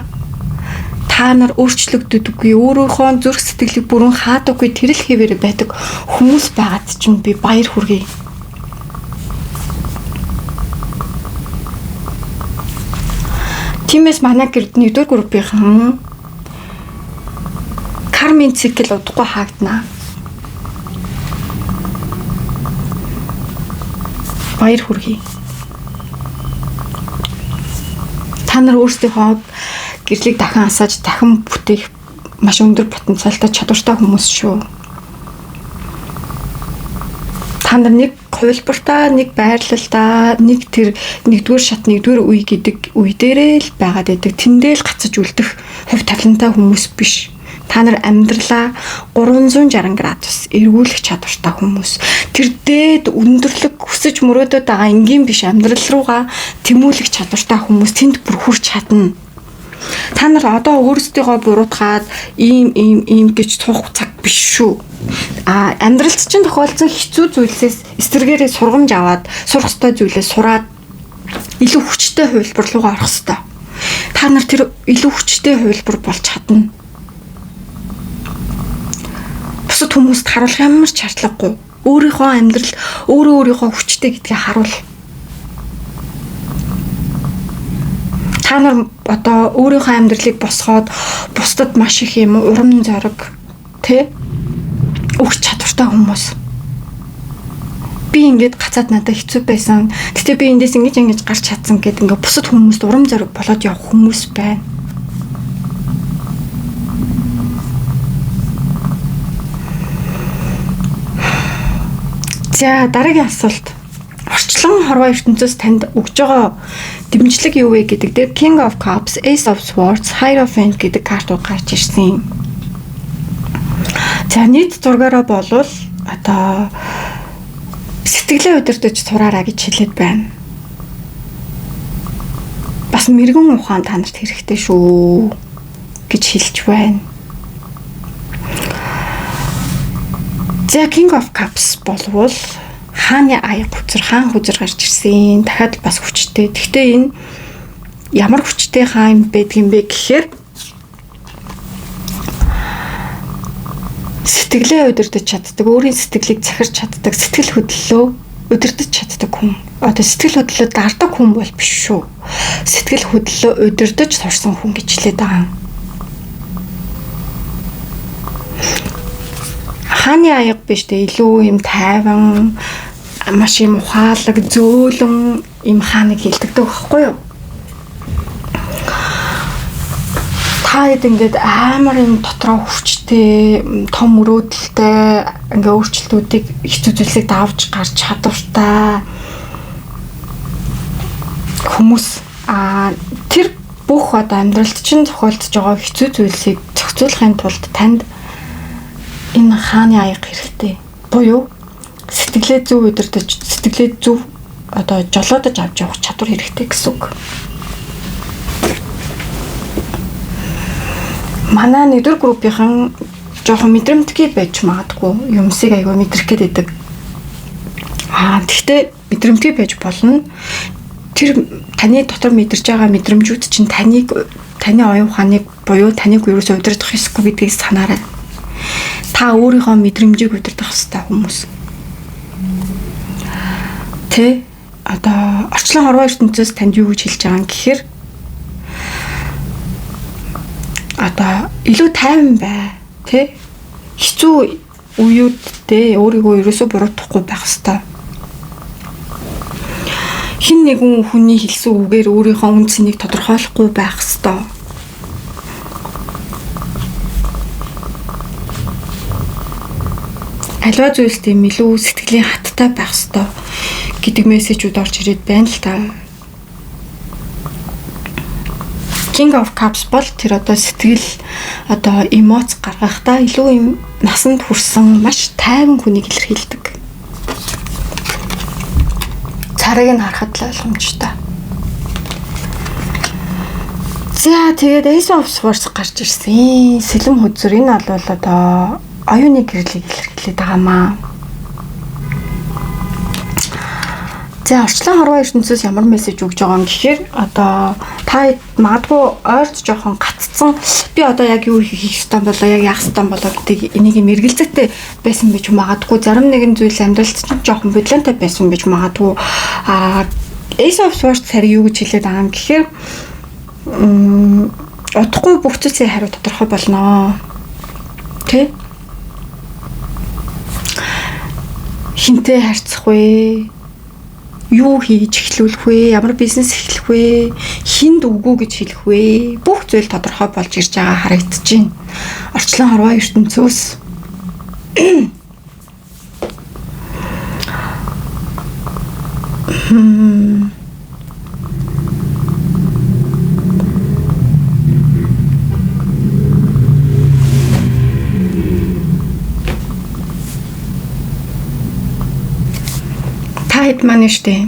та нар өөрчлөгддөггүй, өөрийнхөө зүрх сэтгэлийг бүрэн хаадаггүй тэр л хэвээр байдаг хүмүүс байгаад чинь би баяр хүргэе. Тиймээс манай гэрд нэгдүгээр группийнхан кармын цикл удахгүй хаагдана. Баяр хүргэе. Та нар өөрсдийнхөө гэрлийг дахин асааж дахин бүтээх маш өндөр потенциалтай чадвартай хүмүүс шүү. Та нар нэг хувилбартаа, нэг байрлалдаа, нэг тэр нэгдүгээр шат, нэгдүгээр үе гэдэг үе дээрээ л байгаад байдаг. Тэндээ л гацаж үлдэх хувь тавилантай хүмүүс биш. Та нар амьдралаа 360 градус эргүүлэх чадвартай хүмүүс. Тэр дээд өндөрлөг хүсэж мөрөөдөд байгаа энгийн биш амьдрал руугаа тэмүүлэх чадвартай хүмүүс тэнд бүр хүрч чадна. Та нар одоо өөрсдийгөө буруутгаад ийм ийм ийм гэж цуух цаг биш шүү. А амьдралд чинь тохиолдсон хэцүү зүйлсээс эсрэгээрээ сургамж аваад сурах ёстой зүйлээ сураад илүү хүчтэй хувилбар руугаа орох ёстой. Та нар тэр илүү хүчтэй хувилбар болж чадна. Бусад хүмүүст харуулах ямар ч шаардлагагүй. Өөрийнхөө амьдрал өөрөө өөрийнхөө хүчтэй гэдгийг харуул. Та нар одоо өөрийнхөө амьдралыг босгоод бусдад маш их юм урам зориг тэ өгч чадвартай хүмүүс. Би ингээд гацаад надад хэцүү байсан. Гэтэ би эндээс ингэж ингэж гарч чадсан гэд ингээд бусад хүмүүст урам зориг болоод явах хүмүүс байна. За дараагийн асуулт. Орчлон хорвоо ертөнцөөс танд өгж байгаа дэмжлэг юу вэ гэдэг дээр King of Cups, Ace of Swords, Hierophant гэдэг картууд гарч ирсэн. За нийт зургаараа болвол одоо сэтгэлээ удирдах сураараа гэж хэлээд байна. Бас мэрэгэн ухаан та нарт хэрэгтэй шүү гэж хэлж байна. За King of Cups болвол хааны аяг хүзэр, хаан хүзэр гарч ирсэн. Дахиад бас хүчтэй. Гэхдээ энэ ямар хүчтэй хаан юм байдаг юм бэ гэхээр сэтгэлээ удирдах чаддаг, өөрийн сэтгэлийг захирч чаддаг, сэтгэл хөдлөлөө удирдах чаддаг хүн. Одоо сэтгэл хөдлөлөө дардаг хүн бол биш шүү. Сэтгэл хөдлөлөө удирдах сурсан хүн гэж хэлээд байгаа юм. Хааны аяга биш тэ, илүү юм тайван, маш юм ухаалаг, зөөлөн юм хааныг хэлдэг байхгүй юу? Та хэд ингээд амар юм дотроо хүчтэй, том мөрөөдөлтэй, ингээ өөрчлөлтүүдийг хэцүү зүйлсийг давж гарч чадвартай хүмүүс. Тэр бүх одоо амьдралд чинь тохиолдож байгаа хэцүү зүйлсийг зохицуулахын тулд танд энэ хааны аяга хэрэгтэй. Буюу сэтгэлээ зөв удирдах, сэтгэлээ зөв одоо жолоодож авч явах чадвар хэрэгтэй гэсэн үг. Манай нэгдүгээр группийнхан жоохон мэдрэмтгий байж магадгүй, юмсыг айгүй мэдрэх гээд байдаг. Тэгтээ мэдрэмтгий байж болно. Тэр таны дотор мэдэрч байгаа мэдрэмжүүд чинь таныг, таны оюун ухааныг буюу таныг ерөөсөө удирдах ёсгүй гэдгийг санаарай. Та өөрийнхөө мэдрэмжийг удирдах ёстой хүмүүс. Тэ одоо орчлон хорвоо ертөнцөөс танд юу гэж хэлж байгаа юм гэхээр одоо илүү тайван бай, тэ хэцүү үеүддээ өөрийгөө ерөөсөө буруутгахгүй байх ёстой. Хэн нэгэн хүний хэлсэн үгээр өөрийнхөө үн цэнийг тодорхойлохгүй байх ёстой. Аливаа зүйлс тийм илүү сэтгэлийн хаттай байх ёстой гэдэг мессежүүд орж ирээд байна л та. King of Cups бол тэр одоо сэтгэл одоо эмоц гаргахдаа илүү юм насанд хүрсэн маш тайван хүнийг илэрхийлдэг. Царайг нь харахад л ойлгомжтой. За, тэгээд Ace of Swords гарч ирсэн. Сэлэм хөзөр, энэ бол одоо оюуны гэрлийг илэрхийлээд байгаа маа. За, орчлон хорвоо ертөнцөөс ямар мессеж өгж байгаа юм гэхээр одоо та магадгүй ойрт жоохон гаццсан, би одоо яг юу хийх ёстой болоо, яг яах ёстой болоо гэдэг энийг юм эргэлзээтэй байсан байж магадгүй, зарим нэгэн зүйл амьдралд чинь жоохон бодлонтой байсан байж магадгүй. А Ace of Swords харин юу гэж хэлээд байгаа юм гэхээр удахгүй бүх зүйлсийн хариу тодорхой болно. Тэ? Хэнтэй харьцах вэ? Юу хийж эхлүүлэх вэ? Ямар бизнес эхлэх вэ? Хэнд үгүй гэж хэлэх вэ? Бүх зүйл тодорхой болж ирж байгаа харагдаж байна. Орчлон хорвоо ертөнцөөс. Та хэд маань штэ.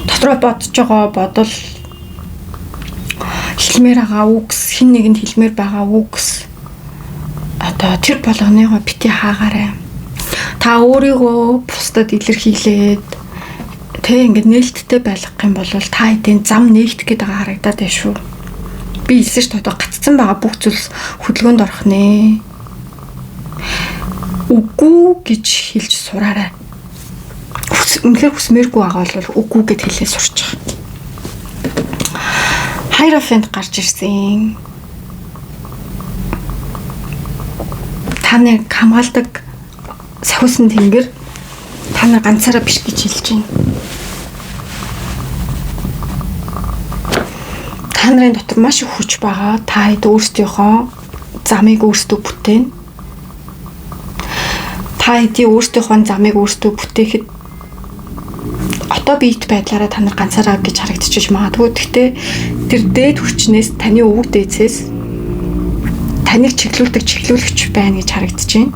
Дотроо бодож байгаа бодол, хэлмээр байгаа үгс, хэн нэгэнд хэлмээр байгаа үгс, одоо тэр болгоныгоо битий хаагаарай. Та өөрийгөө бусдад илэрхийлээд тэ ингээд нээлттэй байлгах юм бол та хэдийн зам нээгдэх гээд байгаа харагдаад байна шүү. Би хэлсэн шүү дээ, одоо гацсан байгаа бүх зүйлс хөдөлгөөнд орох нэ. Үгүй гэж хэлж сураарай. Үнэхээр хүсмээргүй байгаа бол үгүй гэд хэлээ сурчих. Hierophant гарч ирсэн. Та нэг хамгаалдаг сахиусан тэнгэр та нар ганцаараа биш гэж хэлж байна. Та нарын дотор маш их хүч байгаа. Та хэд өөрсдийнхөө замыг өөрсдөө бүтээнэ. Та хэдийн өөрсдийнхөө замыг өөрсдөө бүтээхэд одоо биет байдлаараа та нар ганцаараа гэж харагдчихж магадгүй. Гэхдээ тэр дээд хүчнээс, таны өвөг дээдсээс таныг чиглүүлдэг чиглүүлэгч байна гэж харагдаж байна.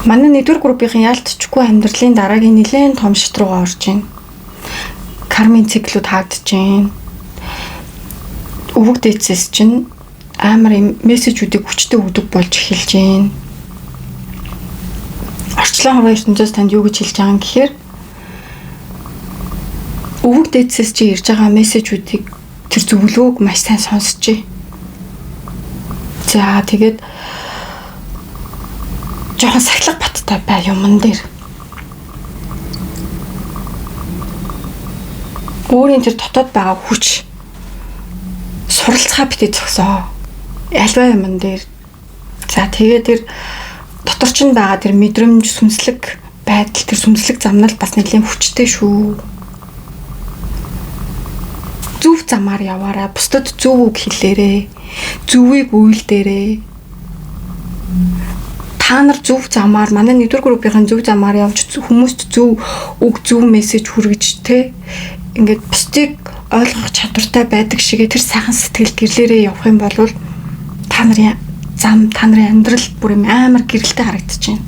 Манай нэгдүгээр группийн яалтчгүй амьдралын дараагийн нэлээд том шат руугаа орж байна. Кармын циклүүд хаагдаж байна. Өвөг дээдсээс чинь амар юм мессежүүдийг хүчтэй өгдөг болж эхэлж байна. Орчлон хорвоо ертөнцөөс танд юу гэж хэлж байгаа юм гэхээр өвөг дээдсээс чи ирж байгаа мессежүүдийг, тэр зөвлөгөөг маш сайн сонсчээ. За, тэгээд жоохон сахилга баттай бай юмн дээр. Өөрийн тэр дотоод байгаа хүч суралцгаа битгий зогсоо. Альва юмн дээр. За, тэгээд тэр дотор чинь байгаа тэр мэдрэмж, сүнслэг байдал, тэр сүнслэг замнал бас нэлийн хүчтэй шүү. Зөв замаар яваарай. Бусдад зөв үг хэлээрэй. Зөвийг үйлдээрэй. Та нар зөв замаар, манай нэгдүгээр группийн зөв замаар явж, хүмүүст зөв үг, зөв мессеж хүргэж те ингээд бусдыг ойлгох чадвартай байдаг шигээ тэр сайхан сэтгэл гэрлээрээ явах юм бол та нарын зам, та нарын амьдрал бүр юм амар гэрэлтэй харагдаж байна.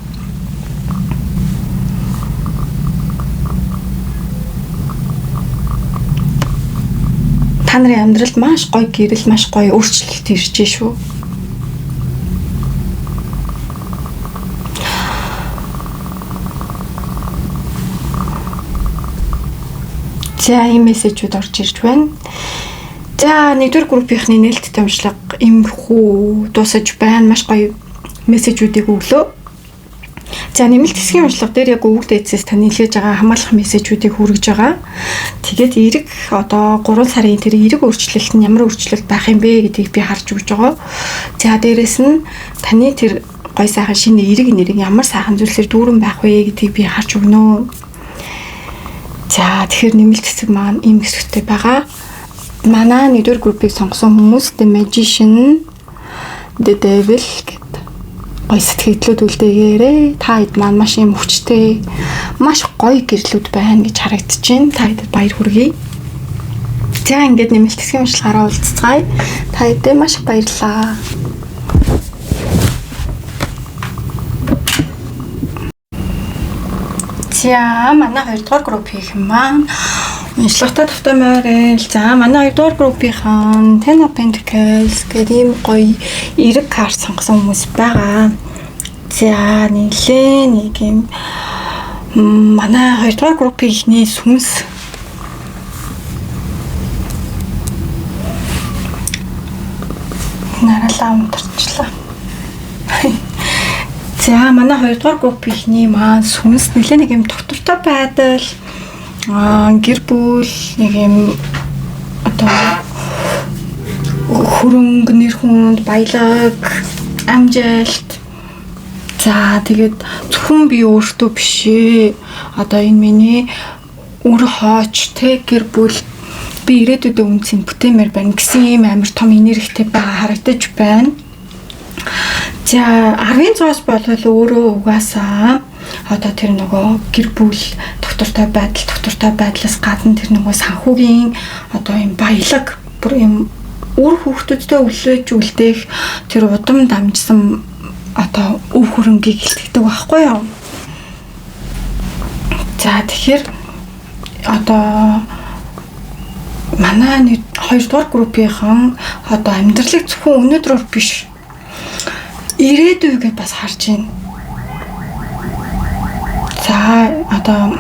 Та нарын амьдралд маш гоё гэрэл, маш гоё өөрчлөлт ирж шүү. За, ийм мессежүүд орж ирж байна. За, нэгдүгээр группийнхний нээлттэй уншлага иймэрхүү дуусаж байна. Маш гоё мессежүүдийг өглөө. За, нэмэлт хэсгийн уншлага дээр яг өвөг дээдсээс тань илгээж байгаа хамгаалах мессежүүдийг хүргэж байгаа. Тэгээд эерэг одоо 3 сарын тэр эерэг өөрчлөлт нь ямар өөрчлөлт байх юм бэ гэдгийг би харж өгч байгаа. За, дээрэс нь таны тэр гоё сайхан шинэ эерэг нэрийг ямар сайхан зүйлсээр дүүрэн байх вэ гэдгийг би харж өгнө. За, тэгэхээр нэмэлт хэсэг маань ийм хэсэгтэй байгаа. Манай нэгдүгээр группийг сонгосон хүмүүс The Magician, The Devil гэдэг гоё сэтгэлдлүүд үлдээгээрэй. Та хэд маань маш юм хүчтэй, маш гоё гэрлүүд байна гэж харагдаж байна. Та хэдэд баяр хүргэе. За, ингээд нэмэлт хэсгийн уншлагаараа уулзцгаая. Та хэдээ маш их баярлалаа. За, манай 2 дугаар группийнхэн маань уншлагатай тавтай морил. За, манай 2 дугаар группийнхэн Ten of Pentacles гэдэг ийм гоё эерэг карт сонгосон хүмүүс байгаа. За, нэлээ нэг юм манай 2 дугаар группийнхний сүнс наралаа унтарчлаа. За, манай 2 дугаар группийнхний маань сүнс нэлээ нэг юм тогтвортой байдал, гэр бүл, нэг юм одоо хөрөнгө, нэр хүнд, баялаг, амжилт. За, тэгээд зөвхөн би өөртөө биш ээ. Одоо энэ миний үр хойч те гэр бүл, би ирээдүйдээ үнцийг бүтээмээр байна гэсэн ийм амар том энергитэй байгаа харагдаж байна. За, 10-ын зоос болвол өөрөө угаасаа одоо тэр нөгөө гэр бүл, тогтвортой байдал, тогтвортой байдлаас гадна тэр нөгөө санхүүгийн одоо юм баялаг, бүр юм үр хүүхдүүдтэй үлээж үлдээх тэр удам дамжсан одоо өв хөрөнгийг илтгэдэг байхгүй юу? За, тэгэхээр одоо манай 2 дугаар группийнхан одоо амьдралыг зөвхөн өнөөдрөөр биш, ирээдүйгээ бас харж байна. За, одоо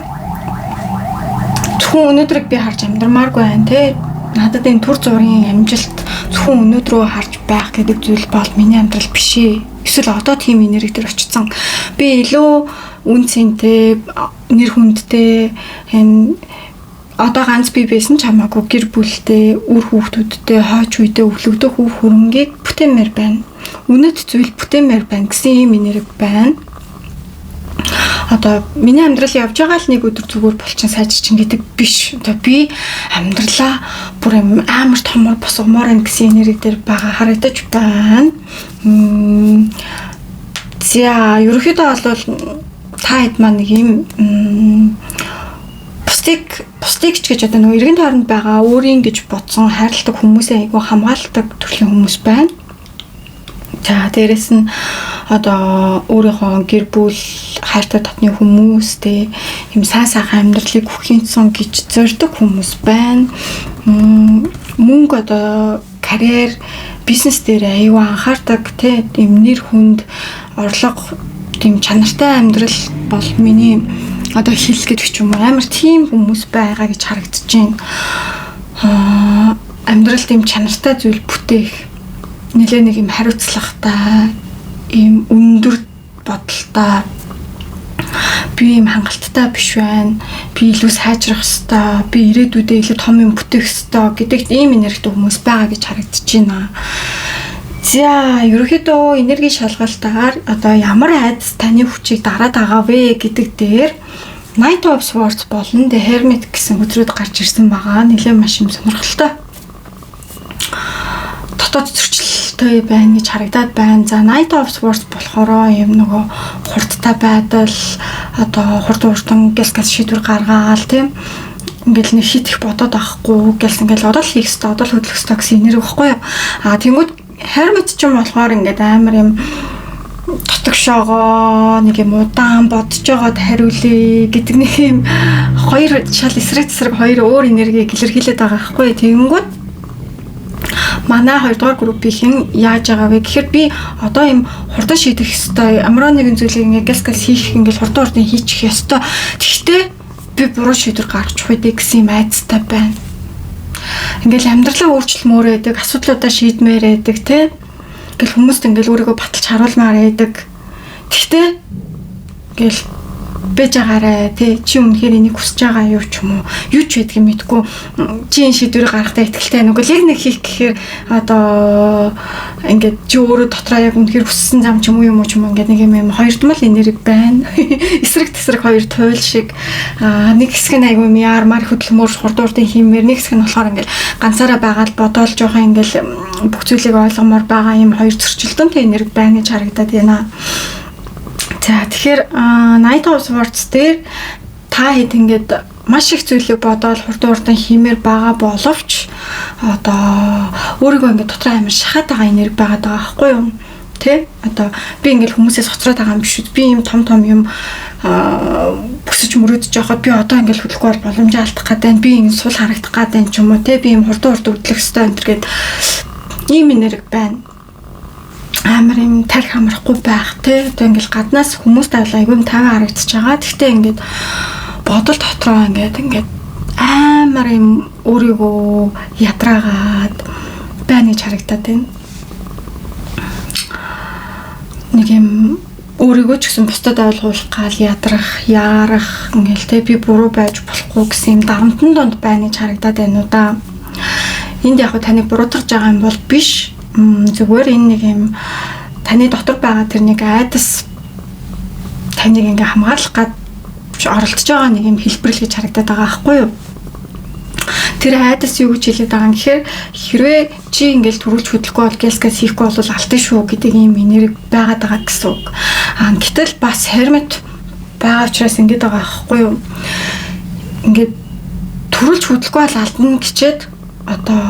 зөвхөн өнөөдрийг би харж амьдрмааргүй байна те. Надад энэ түр зуурын амжилт зөвхөн өнөөдрөө харж байх гэдэг зүйл бол миний амьдрал биш ээ. Эсвэл одоо тийм энерги дээр очсон. Би илүү үн цэнтэй, нэр хүндтэй, энэ одоо ганц би байсан ч хамаагүй гэр бүлтэй, үр хүүхдүүдтэй, хойч үедээ өвлөгдөх үр хөрөнгийг бүтээмээр байна. Үнэт зүйл бүтээмээр байна гэсэн ийм энерги байна. Одоо миний амьдрал явж байгаа л нэг өдөр зүгээр болчин сайжирчин гэдэг биш. Одоо би амьдралаа бүр юм амар томор босгомоор байна гэсэн энерги дээр байгаа харагдаж байна. За, ерөнхийдөө бол та хэд маань нэг юм бусдыг ч гэж одоо нөгөө эргэн тойронд байгаа өөрийн гэж бодсон хайрладаг хүмүүсээ айгүй хамгаалдаг төрлийн хүмүүс байна. За, дээрэс нь одоо өөрийнхөө гэр бүл, хайртай дотны хүмүүс те юм сайн сайхан амьдралыг өгөхийн гэж зорддог хүмүүс байна. Мөнгө, одоо карьер, бизнес дээр аюу анхаардаг те, юм нэр хүнд, орлого, тийм чанартай амьдрал бол миний одоо хэл гэдэг ч юм уу, амар тийм хүмүүс байгаа гэж харагдаж байна. Амьдралд ийм чанартай зүйл бүтээх нэлээ нэг юм хариуцлагатай, ийм өндөр бодолтой, би ийм хангалттай биш байна. Би илүү сайжрах ёстой. Би ирээдүйдээ илүү том юм бүтээх ёстой гэдэг ийм энергитэй хүмүүс байгаа гэж харагдаж байна. За, ерөнхийдөө энерги шалгалтаар одоо ямар айдас таны хүчийг дараад байгаа вэ гэдэг дээр Knight of Swords болон The Hermit гэсэн өдрүүд гарч ирсэн байгаа. Нэлээд маш юм сонирхолтой. Дотоод зөрчилтэй байна гэж харагдаад байна. За, Knight of Swords болохоор юм нөгөө хурдтай байдал, одоо хурд хурдан гэлс гэлс шийдвэр гаргаал тийм, ингээл нэг хит их бодоод авахгүй гэлс ингээл одоо л хийх ёстой, одоо л хөдлөх ёстой гэсэн энерги багхгүй юу. А тэнгууд Hermit ч юм болохоор ингээд амар юм дотогшоогоо нэг юм удаан бодож байгаад хариулъя гэдэг нэг юм хоёр шал эсрэг тесрэг хоёр өөр энергийг илэрхийлээд байгаа байхгүй. Тэгэнгүүт манай 2 дугаар группийнхэн яаж байгаа вэ гэхээр би одоо юм хурдан шийдэх ёстой, ямар нэгэн зүйлийг ингээд гэлс гэлс хийх, ингээд хурдан хурдан хийчих ёстой. Тэгэхдээ би буруу шийдвэр гаргачих үү гэсэн юм айдастай байна. Ингээл амьдралаа өөрчлөмөр байдаг, асуудлуудаа шийдмээр байдаг те. Ингээл хүмүүст ингээл өөрийгөө баталж харуулмаар байдаг. Тэгтээ ингээл бэж агаарэ тий, чи үнэхээр энийг хүсэж байгаа юу ч юм уу, юу ч байдгийг мэдгүй, чи энэ шийдвэрийг гаргахтаа итгэлтэй нүгэл яг нэг хийх гэхээр одоо ингээд чи өөрөө дотроо яг үнэхээр хүссэн зам ч юм уу юм уу ч юм уу, ингээд нэг юм хоёрдмал энерги байна. Эсрэг тесрэг хоёр туйл шиг, нэг хэсэг нь айгүй яармаар хөдөлмөр хурд хурдын хиймээр, нэг хэсэг нь болохоор ингээд ганцаараа байгаад бодоол жоохон ингээд бүх зүйлийг ойлгомоор байгаа юм хоёр зөрчилдөнтэй энерги байна гэж харагдаад байна. За, тэгэхээр Knight of Swords дээр та хэд ингээд маш их зүйлийг бодоол хурдан хурдан хиймээр байгаа боловч одоо өөрийгөө ингээд дотроо амар шахаад байгаа энерги байгаад байгаа байхгүй юу? Тэ? Одоо би ингээд хүмүүсээс хоцроод байгаа юм биш үү? Би ийм том том юм бүсэж мөрөөдөж байхад би одоо ингээл хөдлөхгүй бол боломжоо алдах гээд байна. Би ингэ сул харагдах гээд байна ч юм уу те. Би юм хурдан хурдан хөдлөх ёстой энэ төр гээд ийм энерги байна. Амар юм тарих амрахгүй байх те. Одоо ингээл гаднаас хүмүүс тавил айгүй юм тавин харагдаж байгаа. Гэхдээ ингээд бодол дотроо ингээд амар юм өөрийгөө ядраагаад байна гэж харагдаад байна. Нэг юм өөрийгөө ч гэсэн бусдад ойлгуулах гал ядрах, яарах ингээл те би буруу байж болохгүй гэсэн юм дарамтан донд байна гэж харагдаад байна уу да. Энд яг таныг буруутгаж байгаа юм бол биш. Зүгээр энэ нэг юм таны дотор байгаа тэр нэг айдас таныг ингээ хамгаалах гад оролдож байгаа нэг юм хэлбэрлэл гэж харагдаад байгаа байхгүй юу? Тэр айдас юу гэж хэлээд байгаа юм гэхээр хэрвээ чи ингээл төрүүлж хөдлөхгүй бол гэлскээс хийхгүй бол алтан шүү гэдэг ийм энерги байгаад байгаа гэсэн үг. Аа гэтэл бас hermit байгаа учраас ингэж байгаа байхгүй юу? Ингээд төрүүлж хөдлөхгүй бол алдна гэчээд одоо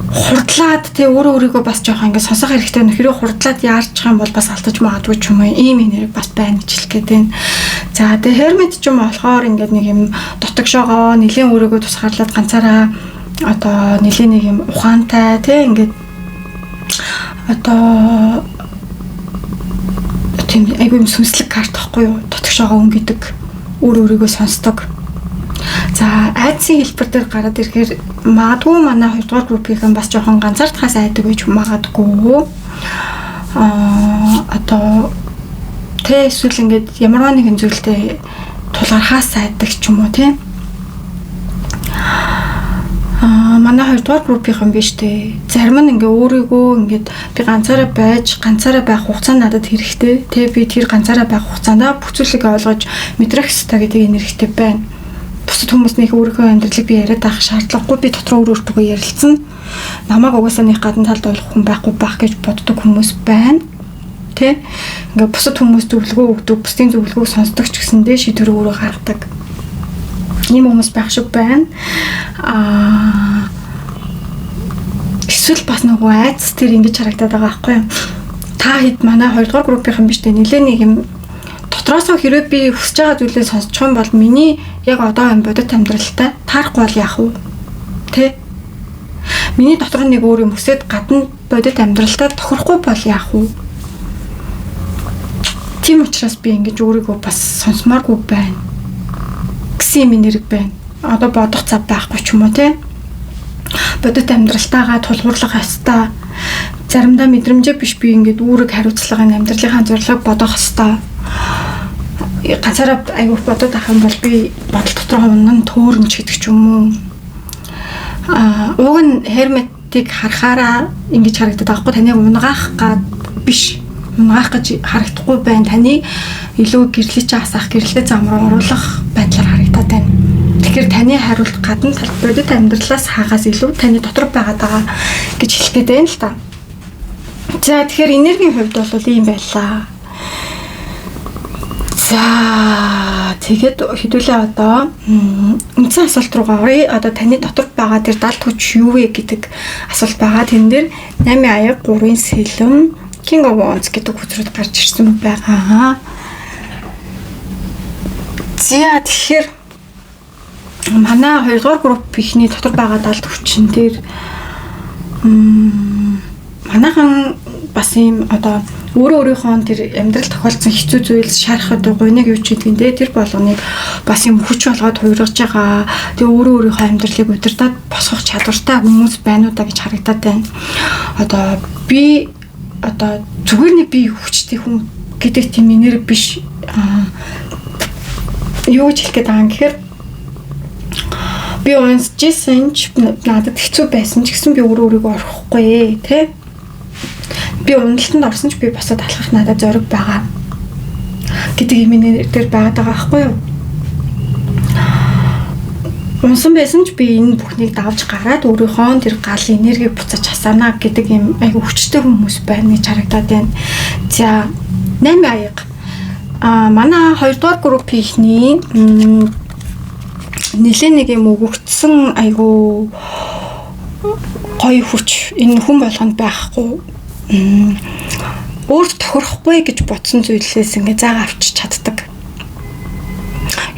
хурдлаад тий өөрөө өөрийгөө бас жоохон ингээд сонсох хэрэгтэй нөх хэрэг хурдлаад яарчих юм бол бас алдаж магадгүй ч юм уу ийм энерги бас байна гэж хэлэх гээд байна. За тэгээ hermit ч юм болохоор ингээд нэг юм дотогшоогоо нэлийн өөрийгөө тусгаарлаад ганцаараа одоо нэлийн нэг юм ухаантай тий ингээд одоо тийм айгүй юм сүнслэг карт байхгүй юу? Дотогшоогоо өнгөдөг, өөр өөрийгөө сонсдог. За айдсын хэлбэр дээр гараад ирэхээр магадгүй манай 2 дугаар группийнхэн бас жоохон ганцаардахаас айдаг байж магадгүй. Одоо тэ эсвэл ингээд ямарваа нэгэн зүйлтэй тулгархаас айдаг ч юм уу тий. Манай 2 дугаар группийнхэн биш үү? Зарим нь ингээ өөрийгөө ингээд би ганцаараа байж, ганцаараа байх хугацаа надад хэрэгтэй. Тэ би тэр ганцаараа байх хугацаанд бүх зүйлийг ойлгож мэдрэх ёстой гэдэг энергитэй байна. Бусад хүмүүс нэг өөрийнхөө амьдралыг би яриад авах шаардлагагүй, би дотроо өөр өөртөө ярилцсан. Намайг угаасаа нэг гадна талд ойлгох хүн байхгүй байх гэж боддог хүмүүс байна. Тэ? Ингээ бусад хүмүүс зөвлөгөө өгдөг, бусдын зөвлөгөөг сонсдог ч гэсэндээ шийдвэр өөрөө гаргадаг. Ийм хүмүүс байх шиг байна. Эсвэл бас нөгөө айдас тэр ингэж харагдаад байгаа байхгүй юу? Та хэд манай 2 дугаар группийнхэн биш үү? Нилээ нэг юм дотроосоо хэрвээ би хүсэж байгаа зүйлээ сонсчих юм бол миний яг одоо энэ бодит амьдралтай таарахгүй бол яах вэ? Тэ? Миний дотор нэг өөр юм хүсээд гадна бодит амьдралтай тохирохгүй бол яах вэ? Тийм учраас би ингэж өөрийгөө бас сонсомооргүй байна гэсэн юм энерги байна. Одоо бодох зав байхгүй ч юм уу те. Бодит амьдралтайгаа тулгуурлах ёстой. Заримдаа мэдрэмжээ биш би ингээд үүрэг хариуцлагын амьдралынхаа зорилгыг бодох ёстой. Ганцаараа айгүйх бодод авах юм бол би бодол дотроо унан төөрөн ч гэдэг ч юм уу. Уг нь hermit-ийг харахаараа ингэж харагдаад байгаа хгүй, таныг унгаах гад биш. Унгаах гэж харагдахгүй байна. Таны илүү гэрлэж асаах, гэрлээ зам руу оруулах байдлаар харагдаад байна. Тэгэхээр таны хариулт гадна талд бодит амьдралаас хаагаас илүү таны дотор байгаад байгаа гэж хэлэх гээд байна л та. За тэгэхээр энергийн хувьд бол ийм байлаа. За тэгээд хэдүүлээ одоо үндсэн асуулт руугаа оръё. Одоо таны дотор байгаа тэр далд хүч юу вэ гэдэг асуулт байгаа. Тэн дээр 8 аяг, 3-ын сэлэм, King of Wands гэдэг хүзрүүд гарч ирсэн байгаа. За тэгэхээр манай 2 дугаар групп ихний дотор байгаа далд хүчин дээр манайхан бас ийм одоо өөрөө өөрийнхөө тэр амьдрал тохиолдсон хэцүү зүйл шарах одоо гуниг юу ч гэдгийг тэр болгоныг бас юм хүч болгоод хувиргаж байгаа. Тэгээ өөрөө өөрийнхөө амьдралыг удирдах босгох чадвартай хүмүүс байна уу да гэж харагдаад байна. Одоо би одоо зүгээр нэг би хүчтэй хүн гэдэг тийм энерги биш. Юу гэж хэлэх гээд байгаа юм гэхээр би унсжсэн ч надад хэцүү байсан ч гэсэн би өөрөө өөрийгөө орхихгүй тий. Би уналтанд орсон ч би босоод алхах надад зориг байгаа гэдэг юм энэ дээр байгаад байгаа байхгүй юу? Унсан байсан ч би энэ бүхнийг давж гараад өөрийнхөө тэр гал энергийг буцааж хасаана гэдэг юм айгу хүчтэй хүмүүс байна гэж харагдаад байна. За 8 аяга. Манай 2 дугаар группийнхний нэлээ нэг юм өгөгдсөн айгу гоё хүч энэ хүн болгонд байхгүй. Өөр тохирохгүй гэж бодсон зүйлээс ингээ заага авчиж чаддаг.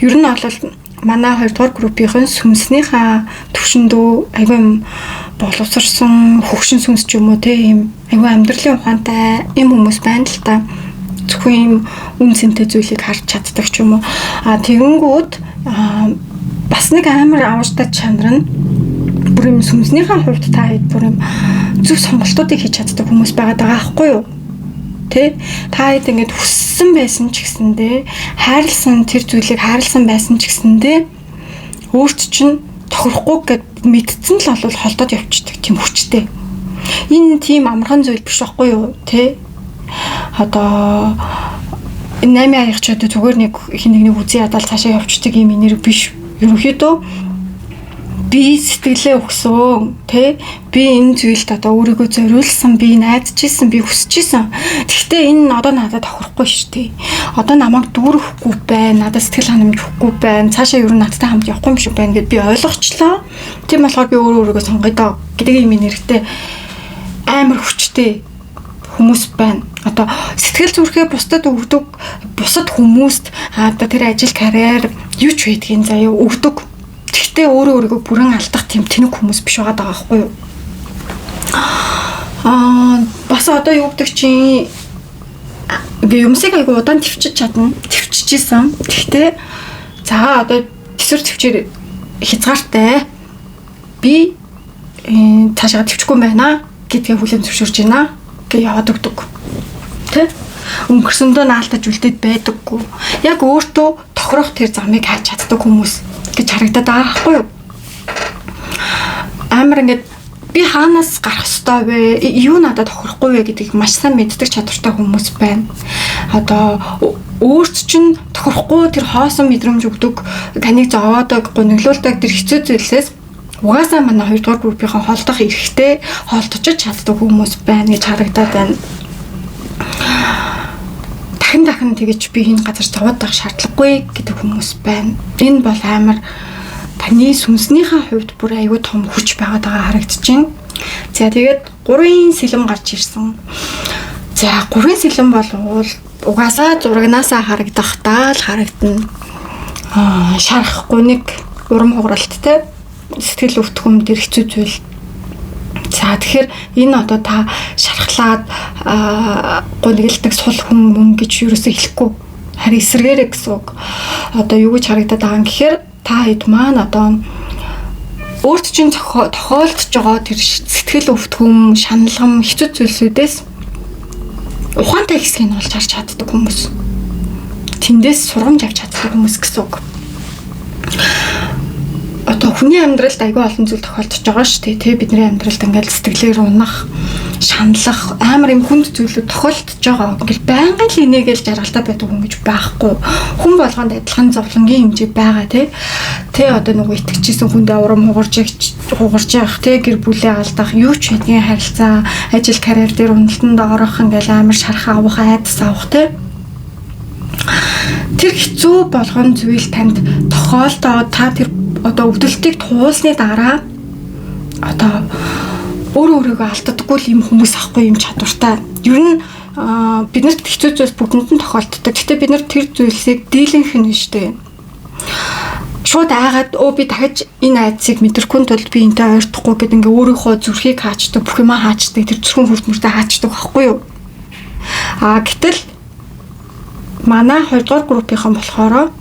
Ер нь бол манай 2 дугаар группийн сүнснийхаа төвшөндөө айгүй юм боловсрсон хөгшин сүнс ч юм уу те, ийм айгүй амьдралын ухаантай ийм хүмүүс байна л та. Зөвхөн ийм үн цэнтэй зүйлийг харж чаддаг ч юм уу. А тэгэнгүүт бас нэг амар авууштай чанар нь бүр юм сүнснийхээ хувьд та хэд бүр юм зөв сонголтуудыг хийж чаддаг хүмүүс байгаад байгаа байхгүй юу? Тэ? Та хэд ингээд хүссэн байсан ч гэсэндээ, хайрлсан тэр зүйлийг хайрлсан байсан ч гэсэндээ өөрт чинь тохирохгүй гэд мэдсэн л бол холдоод явчихдаг тийм хүчтэй. Энэ тийм амархан зүйл биш байхгүй юу? Тэ? Одоо 8 аяг ч одоо зүгээр нэг хин нэг үзий ядаал цаашаа явчихдаг юм энерги биш. Ерөнхийдөө би сэтгэлээ өгсөн, тэ, би энэ зүйлд одоо өөрийгөө зориулсан, би найдаж исэн, би хүсэж исэн. Гэхдээ энэ одоо надад тохирохгүй шүү дээ. Одоо намайг дүүрэхгүй байна, надад сэтгэл ханамж өгөхгүй байна, цаашаа ер нь надтай хамт явахгүй юм шиг байна гэд би ойлгочлоо. Тийм болохоор би өөрөө өөрийгөө сонгоё доо гэдэг юм энергитэй амар хүчтэй хүмүүс байна. Одоо сэтгэл зүрхээ бусдад өгдөг, бусад хүмүүст одоо тэр ажил, карьер юу ч байдгийн заяа өгдөг. Тэгтээ өөрөө өөрийгөө бүрэн алдах тийм тэнэг хүмүүс биш байгаа даа байхгүй юу? Бас одоо юу гэдэг чинь ингээ юмсыг айгу удаан төвчж чадна. Төвччихсэн. Тэгтээ за одоо төсөр төвчээр хязгаартай. Би цаашаа төвчгүй юм байна гэдгээ хүлээн зөвшөөрч байна гэж яваад өгдөг. Тэ? Өнгөрсөндөө наалтаж үлдээд байдаггүй. Яг өөртөө тохирох тэр замыг хайж чаддаг хүмүүс гэж харагдаад байгаа байхгүй юу? Амар ингээд би хаанаас гарах ёстой вэ? Юу надад тохирохгүй вэ гэдгийг маш сайн мэддэг чадвартай хүмүүс байна. Одоо өөрт чинь тохирохгүй тэр хоосон мэдрэмж өгдөг, таныг зовоодог, гуниглуулдаг тэр хэцүү зүйлсээс угаасаа манай 2 дугаар группийн холдох эрхтэй, холдож чаддаг хүмүүс байна гэж харагдаад байна. Дахин дахин тэгэж би энэ газар зовоод байх шаардлагагүй гэдэг хүмүүс байна. Энэ бол амар таны сүнснийхээ хувьд бүр аюу том хүч байгаад байгаа харагдаж байна. За тэгээд 3-ын сэлэм гарч ирсэн. За 3-ын сэлэм бол угаасаа зурагнаасаа харагдахдаа л харагдана. Шарах, гуниг, урам хугаралттай, сэтгэл өвтгөм тэр хэцүү зүйл. За тэгэхээр энэ одоо та шархлаад гунигэлдэг сул хүн мөн гэж юусоо хэлэхгүй. Харин эсрэгээрээ гэсэн үг. Одоо юу гэж харагдаад байгаа юм гэхээр та хэд маань одоо өөрт чинь тохиолдож байгаа тэр сэтгэл өвтгөм, шаналгам, хэцүү зүйлсүүдээс ухаантай хэсгийг нь олж харж чаддаг хүмүүс. Тэндээс сургамж авч чаддаг хүмүүс гэсэн үг. Одоо хүний амьдралд айгүй олон зүйл тохиолдож байгаа шүү дээ. Тэ, бидний амьдралд ингээл сэтгэлээр унах, шаналлах амар юм хүнд зүйлүүд тохиолдож байгаа. Ингээл байнгын л инээгээл жаргалтай байдаг хүн гэж байхгүй. Хүн болгонд адилхан зовлонгийн хэмжээ байгаа тий. Тэ, одоо нөгөө итгэжсэн хүндээ урам хугарч явах тий, гэр бүлээ алдах, юу ч байдгийн харилцаа, ажил, карьер дээр уналтанд орох, ингээл амар шарах авах, айдас авах тий. Тэр хэцүү болгон зүйл танд тохиолдоод та тэр одоо өвдөлтийг туулсны дараа одоо өөрөө өөрийгөө алддаггүй юм хүмүүс ахгүй юм чадвартай. Ер нь бид нарт хэцүү зүйлс бүгдэнд нь тохиолддог. Гэхдээ бид нар тэр зүйлсийг дийлэнх нь шүү дээ. Шууд айгаад өө би дахиж энэ айдсыг мэдрэхгүй тулд би энтэй ойртохгүй гэд ингээ өөрийнхөө зүрхийг хаачдаг, бүх юмаа хаачдаг, тэр зүрхэн хүртмөртөө хаачдаг байхгүй юу? А гэтэл манай 2 дугаар группийнхан болохоор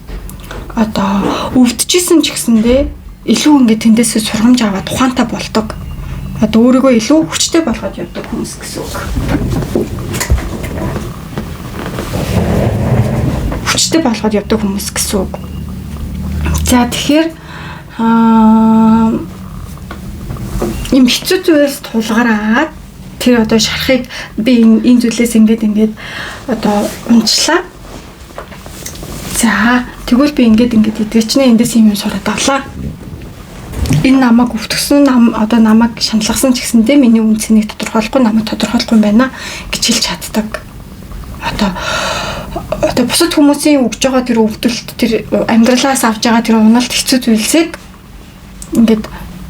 одоо өвдөжсэн ч гэсэндээ илүү ингээд тэндээсээ сургамж аваад ухаантай болдог. Одоо өөрийгөө илүү хүчтэй болгоод явдаг хүмүүс гэсэн үг. Хүчтэй болгоод явдаг хүмүүс гэсэн үг. За тэгэхээр юм хэцүү зүйлс тулгараад тэр одоо шарахыг би энэ зүйлээс ингээд одоо унчлаа. За тэгвэл би ингээд идэгчнээ эндээс юм сураад авлаа. Энэ намайг өвтгсөн, одоо намайг шаналгасан ч гэсэндээ миний үн цэнийг тодорхойлохгүй, намайг тодорхойлохгүй юм байна гэж хэлж чаддаг. Одоо бусад хүмүүсийн өгж байгаа тэр өвдөлт, тэр амьдралаас авж байгаа тэр уналт хэцүү зүйлсийг ингээд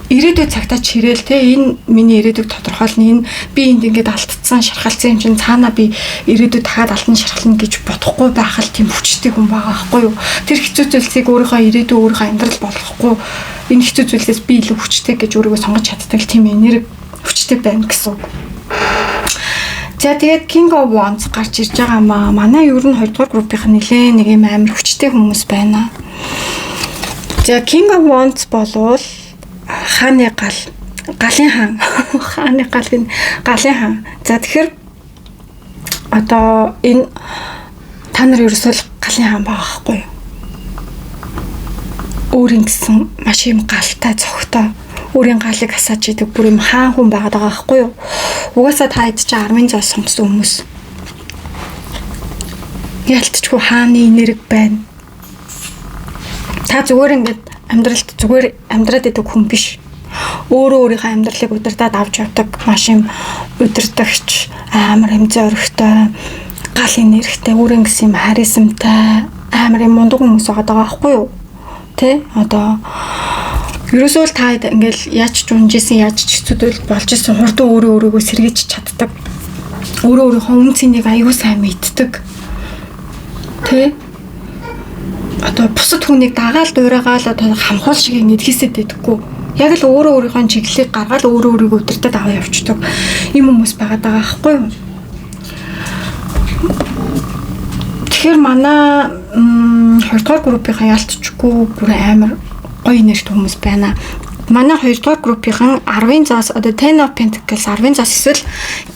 Ирээдүйд цагтаа чирээл те, энэ миний ирээдүйг тодорхойлно, энэ би энд ингээд алдсан, шархалсан юм чинь цаанаа би ирээдүйд дахиад алтан шархална гэж бодохгүй байх л тийм хүчтэй хүн байгаа байхгүй юу. Тэр хэцүү зүйлсийг өөрийнхөө ирээдүй, өөрийнхөө амьдрал болгохгүй, энэ хэцүү зүйлсээс би илүү хүчтэй гэж өөрийгөө сонгож чаддаг тийм энерги хүчтэй байна гэсэн үг. За, тэгээд King of Wands гарч ирж байгаа маа. Манай ер нь 2 дугаар группийнх нь нэлээ нэг юм амар хүчтэй хүмүүс байна. За, King of Wands болвол хааны гал, галын хаан, хааны гал гин, галын хаан. За, тэгэхээр одоо энэ та нар ерөөсөө л галын хаан байгаа байхгүй юу? Өөрийн гэсэн маш юм галтай, цогтой, өөрийн галыг асааж идэг бүр юм хаан хүн байгаад байгаа байхгүй юу? Угаасаа та хэд чи 10-ын зоос сонгосон хүмүүс. Ялтчгүй хааны энерги байна. Та зүгээр ингээд амьдралд зүгээр амьдраад идэг хүн биш. Өөрөө өөрийнхөө амьдралыг удирдаад авч явдаг маш юм удирдагч, амар юм зоригтой, гал энергитэй, өөрийн гэсэн юм харизмтай, амар юм мундаг хүмүүс байгаа даа байхгүй юу? Тэ? Одоо ерөөсөө л та ингээл яаж ч унжсэн, яаж ч хэцүү болж исэн, хурдан өөрөө өөрийгөө сэргийж чаддаг. Өөрөө өөрийнхөө үн цэнийг аягүй сайн мэддэг. Тэ? Одоо бусад хүнийг дагаал дуурайгаал одоо хамхуул шиг ингэж хийсэд байдаггүй. Яг л өөрөө өөрийнхөө чиглэлийг гаргаад өөрөө өөрийгөө удирдах аваа явчихдаг юм хүмүүс байгаа даа байхгүй юу? Тэгэхээр манай 2 дугаар группийн ялтчгүй бүр амар гоё энергитэй хүмүүс байна. Манай 2 дугаар группийн 10-ын зоос, одоо Ten of Pentacles, 10-ын зоос эсвэл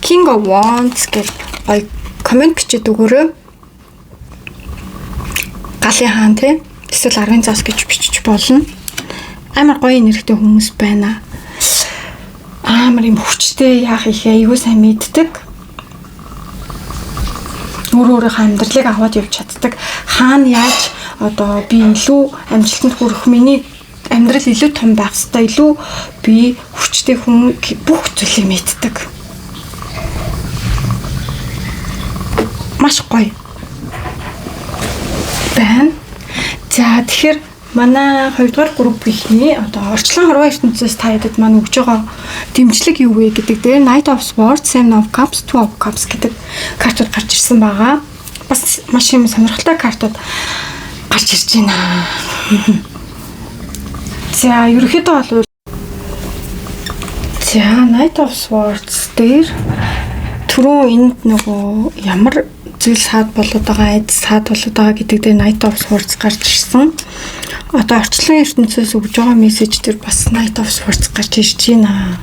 King of Wands гэж гоё comment бичээд өгөөрэй. Галын хаан тий, эсвэл 10-ын зоос гэж бичиж болно. Амар гоё энергитэй хүмүүс байна. Амар юм хүчтэй, яах их аягүй сайн мэддэг. Өөр өөрийнхөө амьдралыг аваад явж чаддаг. Хаана яаж одоо би илүү амжилтанд хүрэх, миний амьдрал илүү том байх хэвээр, илүү би хүчтэй хүн, бүх зүйлийг мэддэг. Маш гоё байна. За, тэгэхээр манай 2 дугаар группийнхний одоо орчлон хорвоо ертөнцөөс та ядад маань өгж байгаа дэмжлэг юу вэ гэдэг дээр Knight of Swords, Seven of Cups, Two of Cups гэдэг картууд гарч ирсэн байгаа. Бас маш юм сонирхолтой картууд гарч ирж байна. За, ерөнхийдөө бол за Knight of Swords дээр түрүүн энд нөгөө ямар зүйл саад болоод байгаа, айд саад болоод байгаа гэдэг дээр Knight of Swords гарч ирсэн. Одоо орчлон ертөнцөөс өгж байгаа мессеж дээр бас Knight of Swords гарч ирж байна.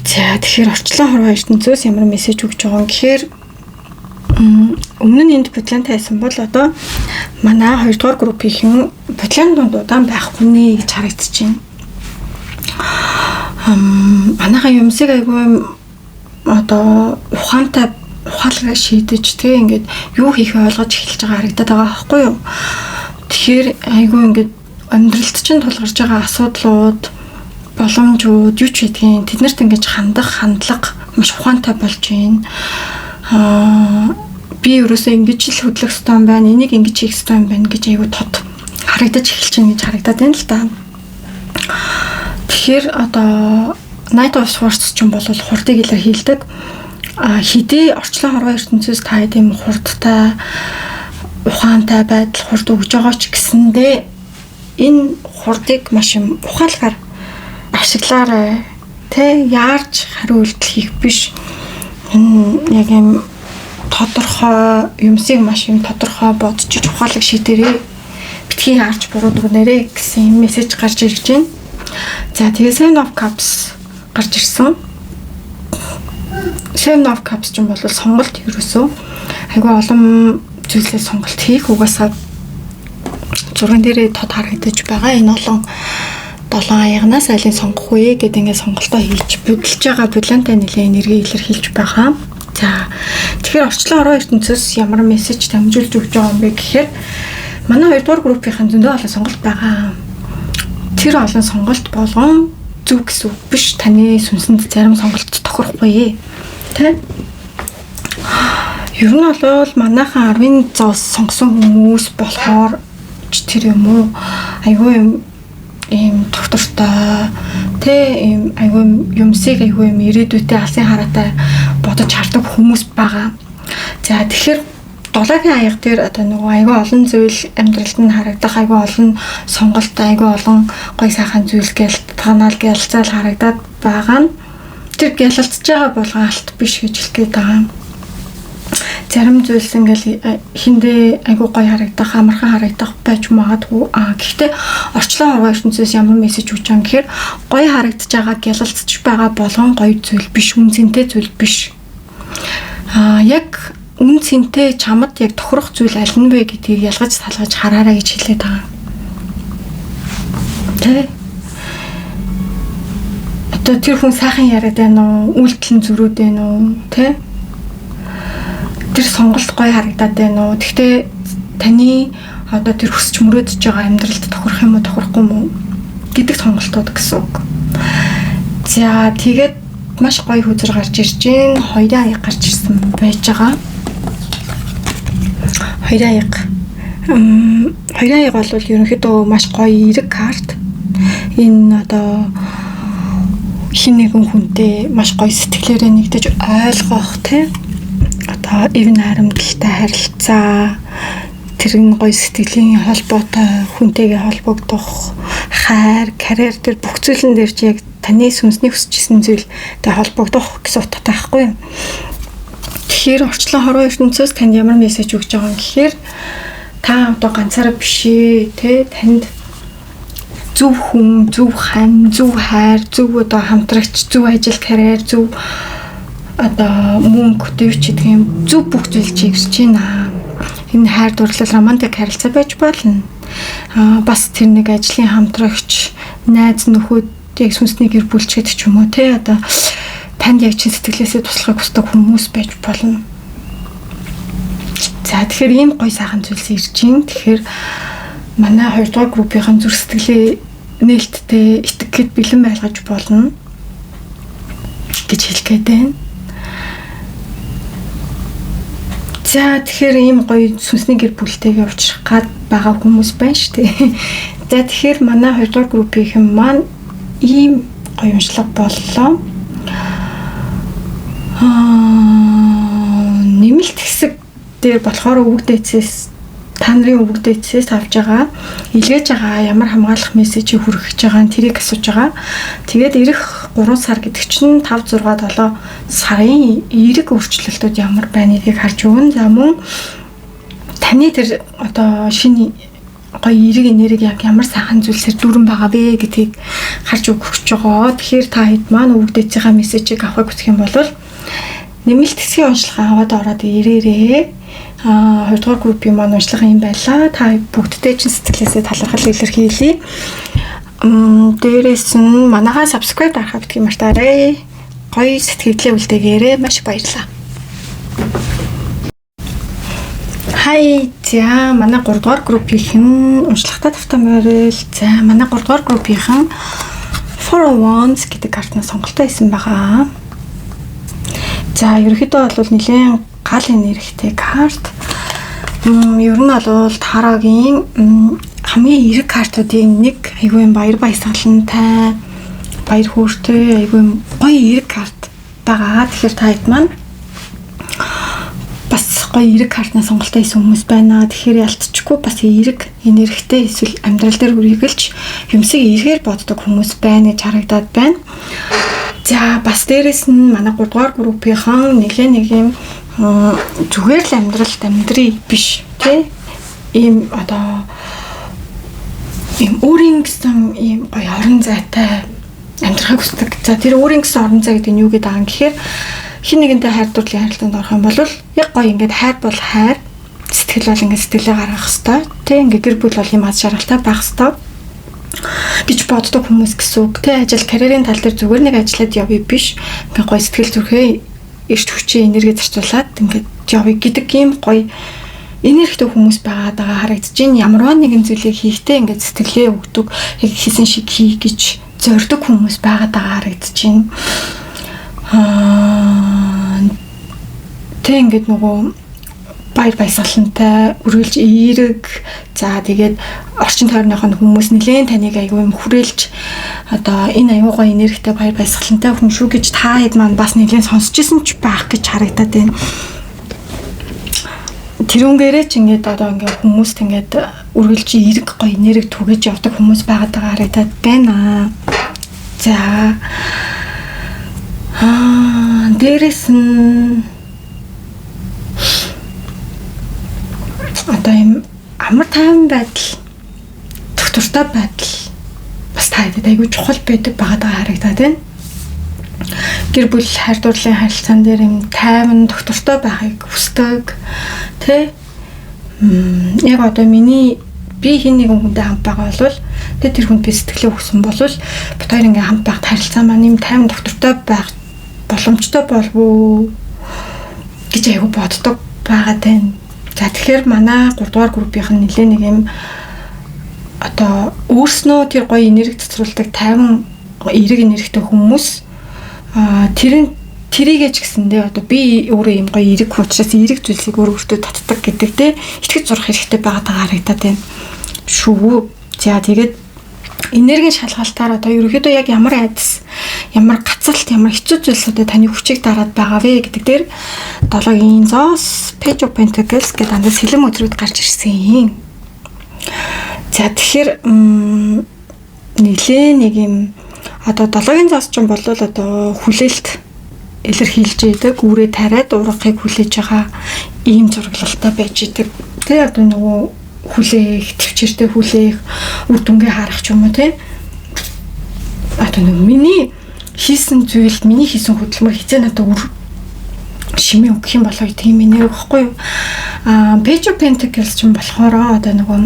За, тэгэхээр орчлон хорвоо ертөнцөөс ямар мессеж өгж байгаа юм гэхээр өмнө нь энд Будлаантай байсан бол одоо манай 2 дугаар группийнхэн Будлаан дунд удаан байхгүй нэ гэж харагдаж байна. Манайхан юмсыг айгүй одоо ухаантай, ухаалгаа шийдэж тэг ингээд юу хийхээ ойлгож эхэлж байгаа харагдаад байгаа байхгүй юу. Тэгэхээр айгүй ингээд амьдралд чинь тулгарч байгаа асуудлууд, боломжууд юу ч гэдгийг тэднэрт ингэж хандах хандлага маш ухаантай болж байна. Би ерөөсөө ингэж л хөдлөх ёстой юм байна. Энийг ингэж хийх ёстой юм байна гэж айгүй тод харагдаж эхэлж байна гэж харагдаад байна л да. Тэгэхээр одоо Knight of Swords ч юм бол хурдыг илэрхийлдэг. А хэдий орчлон хорвоо ертөнцөөс та тийм хурдтай, ухаантай байдал, хурд өгж байгаа ч гэсэндээ энэ хурдыг маш юм ухаалгаар ашиглаарай. Тэ, яарч хариу үйлдэл хийх биш. Энэ яг юм тодорхой юмсыг маш юм тодорхой бодож ухаалаг шийдэрээ. Битгий яарч буруу дүгнээрэй гэсэн юм мессеж гарч ирж байна. За, тэгээ Seven of Cups гарч ирсэн. Seven of Cups ч юм бол сонголт, ерөөсөө айгүй олон зүйлээ сонголт хийх, угаасаа зурган дээрээ тод харагдаж байгаа. Энэ олон долоон аягнаас алийг сонгох вэ гэдэг ингээд сонголтоо хийж будилж байгаа, булантай нэлээд энерги илэрхийлж байгаа. За, тэгэхээр орчлон ороо ертөнцөөс ямар мессеж дамжуулж өгч байгаа юм бэ гэхээр манай хоёрдугаар группийн зөндөө олон сонголт байгаа. Тэр олон сонголт болгон зөв гэсэн үг биш. Таны сүнсэнд зарим сонголт тохирохгүй. Тэ? Ер нь бол манайхан 10-ын зоос сонгосон хүмүүс болохоор ч тэр юм уу айгүй юм ийм тогтвортой тэ ийм айгүй юмсыг айгүй юм ирээдүйтэй алсын хараатай бодож хардаг хүмүүс байгаа. За тэгэхээр долоогийн аяга дээр одоо нөгөө айгүй олон зүйл амьдралд нь харагдах, айгүй олон сонголт, айгүй олон гой сайхан зүйл гээл танаал гялцаал харагдаад байгаа нь тэр гялалцж байгаа болгон алт биш гэж хэлэх гээд байгаа юм. Зарим зүйлс ингээл хиндэ айгүй гоё харагдах, амархан харагдах байж магадгүй. Гэхдээ орчлон хорвоо ертөнцөөс ямар мессеж өгч байгаа юм гэхээр гоё харагдаж байгаа, гялалцж байгаа болгон гоё зүйл биш, үн цэнтэй зүйл биш. Яг үн цэнтэй чамд яг тохирох зүйл аль нь вэ гэдгийг ялгаж салгаж хараарай гэж хэлээд байгаа. Тэ? Одоо тэр хүн сайхан яриад байна уу? Үйлдэл нь зөрүүд байна уу? Тэ? Тэр сонголт гоё харагдаад байна уу? Гэхдээ таны одоо тэр хүсч мөрөөдөж байгаа амьдралд тохирох юм уу, тохирохгүй юм уу гэдэг сонголтууд гэсэн үг. За тэгээд маш гоё хөзөр гарч ирж байна. Хоёрын аяг гарч ирсэн байж байгаа. Хоёрын аяг. Хоёрын аяг бол ерөнхийдөө маш гоё эерэг карт. Энэ одоо хэн нэгэн хүнтэй маш гоё сэтгэлээрээ нэгдэж ойлгох тий одоо эв найрамдалтай харилцаа, тэр нь гоё сэтгэлийн холбоотой хүнтэйгээ холбогдох, хайр, карьер дээр бүх зүйлэн дээр чи яг таны сүнсний хүсчихсэн зүйлтэй холбогдох гэсэн утгатай байхгүй юу? Тэгэхээр орчлон хорвоо ертөнцөөс танд ямар мессеж өгч байгаа юм гэхээр та одоо ганцаараа биш ээ, тэ танд зөв хүн, зөв хань, зөв хайр, зөв одоо хамтрагч, зөв ажил, карьер, зөв одоо мөнгө, дэвч гэдэг юм зөв бүх зүйл чи ирж байна. Энэ хайр дурлал, романтик харилцаа байж болно. Бас тэр нэг ажлын хамтрагч, найз нөхөд, яг сүнсний гэр бүл ч гэдэг ч юм уу те одоо танд яг чин сэтгэлээсээ туслахыг хүсдэг хүмүүс байж болно. За тэгэхээр ийм гоё сайхан зүйлс ирж байна. Тэгэхээр манай 2 дугаар группийн зүрх сэтгэлээ нээлттэй итгэхэд бэлэн байлгаж болно гэж хэлэх гээд байна. За тэгэхээр ийм гоё сүнсний гэр бүлтэйгээ уулзах гад байгаа хүмүүс байна шүү дээ. За тэгэхээр манай 2 дугаар группийнхэн маань ийм гоё уншлага боллоо. Нэмэлт хэсэг дээр болохоор өвөг дээдсээс та нарын өвөг дээдсээс авч байгаа илгээж байгаа ямар хамгаалах мессежийг хүргэж байгаа нь тэрийг асууж байгаа. Тэгээд ирэх 3 сар гэдэг чинь 5 6 7 сарын эерэг өөрчлөлтүүд ямар байна гэдгийг харж өгнө. За мөн таны тэр одоо шинэ гоё эерэг энерги яг ямар сайхан зүйлсээр дүүрэн байгаа вэ гэдгийг харж өгөх гэж байгаа. Тэгэхээр та хэд маань өвөг дээдсийнхаа мессежийг авахыг хүсэх юм бол нэмэлт хэсгийн уншилгаа аваад ороод ирээрээ. Хоёрдугаар группийн маань уншлага юм байлаа. Та бүгдтэй чинь сэтгэлээсээ талархал илэрхийлье. Дээрээс нь манайхаа subscribe дарахаа битгий мартаарай. Гоё сэтгэлдээ үлдээгээрэй. Маш баярлалаа. Хай, за манай 3 дугаар группийнхэн уншлагатай тавтай морил. За манай 3 дугаар группийнхэн Four of Wands гэдэг картнаас сонголтоо хийсэн байгаа. За ерөнхийдөө бол нэлээд гал энергитэй карт. Ер нь бол тарогийн хамгийн эерэг картуудын нэг, айгүй юм баяр баясгалантай, баяр хөөртэй, айгүй юм гоё эерэг карт байгаа. Тэгэхээр та хэд маань бас гоё эерэг картнаас сонголтоо хийсэн хүмүүс байна. Тэгэхээр ялтчгүй бас эерэг энергитэй эсвэл амьдрал дээр үргэлж юмсыг эергээр боддог хүмүүс байна гэж харагдаад байна. За бас дээрэс нь манай 3 дугаар группийнхан нэлээ нэг юм зүгээр л амьдралд амьдрий биш тий ийм одоо ийм өөрийн гэсэн ийм гоё орон зайтай амьдрахыг хүсдэг. За тэр өөрийн гэсэн орон зай гэдэг нь юу гэдэг байгаа юм гэхээр хин нэгэнтэй хайр дурлалын харилцаанд орох юм бол яг гоё ингээд хайр бол хайр, сэтгэл бол ингээд сэтгэлээ гаргах хэвээр тий ингээд гэр бүл бол юм аз жаргалтай байх хэвээр гэж боддог хүмүүс гэсэн үг. Тэ ажил карьерийн тал дээр зүгээр нэг ажиллаад явъя биш. Ингээ гоё сэтгэл зүрхээ эрч хүчээ энерги зарцуулаад ингээд явъя гэдэг ийм гоё энергитэй хүмүүс байгаад байгаа харагдаж байна. Ямарваа нэгэн зүйлийг хийхдээ ингээд сэтгэлээ өгдөг, яг хийсэн шиг хий гэж зорддог хүмүүс байгаад байгаа харагдаж байна. Тэг ингээд нөгөө баяр баясгалантай, үргэлж эерэг. За тэгээд орчин тойрных нь хүмүүс нэлээд таныг айгүй юм хүрээлж одоо энэ аюу гой энергитэй баяр баясгалантай хүн шүү гэж та хэд маань бас нэлээд сонсч исэн ч байх гэж харагдаад байна. Тэрүүнгээрээ ч ингээд одоо ингээд хүмүүст ингээд үргэлж эерэг гоё энерги түгэж явдаг хүмүүс байгаад байгаа харагдаад байна. За дээрэс нь одоо юм амар тайван байдал, доктортой байдал бас та хэдэд айгүй чухал байдаг байгаад байгаа харагдаад байна. Гэр бүл хайр дурлалын харилцаан дээр юм тайван доктортой байхыг хүсдэг. Тэ? Яг одоо миний би хин нэгэн хүнтэй хамт байгаа бол тэ тэр хүнд би сэтгэлээ өгсөн бол бит хоёр ингээ хамт байхад харилцаа маань юм тайван доктортой байх боломжтой болов уу гэж айгүй боддог байгаа тань. За тэгэхээр манай 3 дугаар группийнх нь нэлээ нэг юм одоо өөрснөө тэр гоё энерги цэцруулдаг тайван эерэг энергитэй хүмүүс тэр тэрийгээ ч гэсэндээ одоо би өөрөө юм гоё эерэг учраас эерэг зүйлсийг өөр өөртөө татдаг гэдэг те итгэж зурх хэрэгтэй байгаа харагдаад байна шүү. За тэгээд энергийн шалгалтаар одоо ерөнхийдөө яг ямар айдас, ямар гацалт, ямар хэцүү зүйлсүүдэд таны хүчийг дараад байгаа вэ гэдэг дээр долоогийн зоос Page of Pentacles гэдэг дандаа сэлэм өдрүүд гарч ирсэн. За тэгэхээр нэлээ нэг юм одоо долоогийн зоос ч юм бол одоо хүлээлт илэрхийлж идэг, үүрээ тариад ургахыг хүлээж байгаа ийм зураглалтай байж идэг. Тэ одоо нөгөө хүлээх, төвчээртэй хүлээх, үр дүнгээ харах ч юм уу те. Одоо нэг миний хийсэн зүйл, миний хийсэн хөдөлмөр хизээ надад үр шимээ өгөх юм болоо гэдэг юм нэр өгөхгүй юу. Page of Pentacles ч юм болохоор одоо нөгөө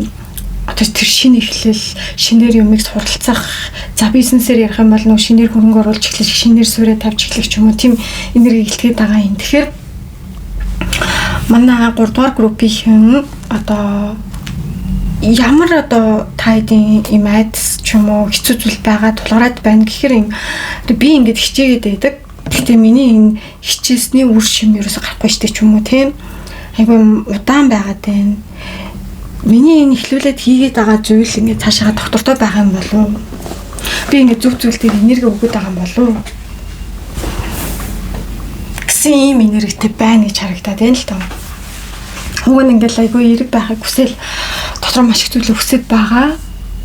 одоо тэр шинэ эхлэл, шинээр юмыг суралцах, за бизнесээр ярих юм бол нөгөө шинээр хөрөнгө оруулж эхлэх, шинээр суурэ тавьж эхлэх ч юм уу тийм энерги илтгээд байгаа юм. Тэгэхээр манай 3 дугаар группийн одоо ямар одоо та хэдийн юм айдас ч юм уу хэцүү зүйл байгаа тулгараад байна гэхээр юм би ингэж хичээгээд байдаг. Гэхдээ миний энэ хичээсний үр шим ерөөсө гарахгүй штэ ч юм уу тийм айгүй юм удаан байгаад байна. Миний энэ эхлүүлээд хийгээд байгаа зүйл ингээд цаашаа доктортой байх юм болов уу? Би ингээд зөв зүйл дээр энерги өгöd байгаа юм болов уу? Гэсэн ийм энергитэй байна гэж харагдаад байна л даа. Уг нь ингээл айгүй эерэг байхыг хүсэл дотор маш их зүйлийг хүсэж байгаа.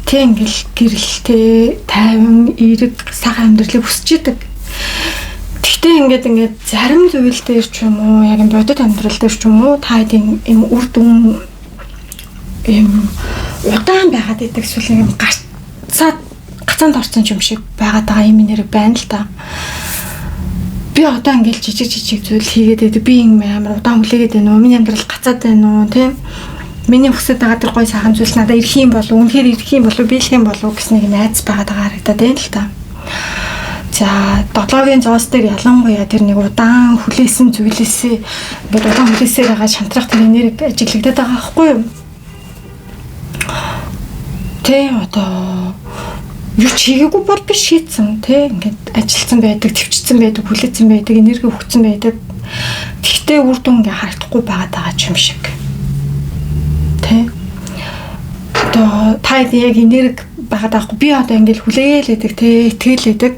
Тэ ингээл гэрэлтэй, тайван, эерэг, сайхан амьдралыг хүсэж идэг. Тэгтээ ингээд зарим зүйл дээр ч юм уу, яг юм бодит амьдрал дээр ч юм уу, та хэдийн юм үр дүн юм удаан байгаад идэг эсвэл юм гацаанд орсон юм шиг байгаад байгаа юм нэр байна л да. Би одоо ингээл жижиг зүйл хийгээд байдаг. Би юм амар удаан хүлээгээд байна уу? Миний амьдрал гацаад байна уу? Тийм. Миний хүсэж байгаа тэр гоё сайхан зүйл надад ирэх юм болов уу? Үнэхээр ирэх юм болов уу? Биелэх юм болов уу гэсэн нэг айдас байгаад байгаа харагдаад байна л та. За долоогийн зоос дээр ялангуяа тэр нэг удаан хүлээсэн зүйлээсээ ингээд удаан хүлээсээр байгаа шантрах тэр энерги ажиглагдаад байгаа байхгүй юу? Тэ одоо юу ч хийгээгүй бол биш хийцэн тэ ингээд ажилласан байдаг, төвчсөн байдаг, хүлээсэн байдаг, энерги өгсөн байдаг. Тэгтээ үр дүн ингээ харагдахгүй байгаад байгаа юм шиг. Тэ одоо та яг энерги байгаад байхгүй. Би одоо ингээд хүлээл гэдэг тэ итгэл гэдэг.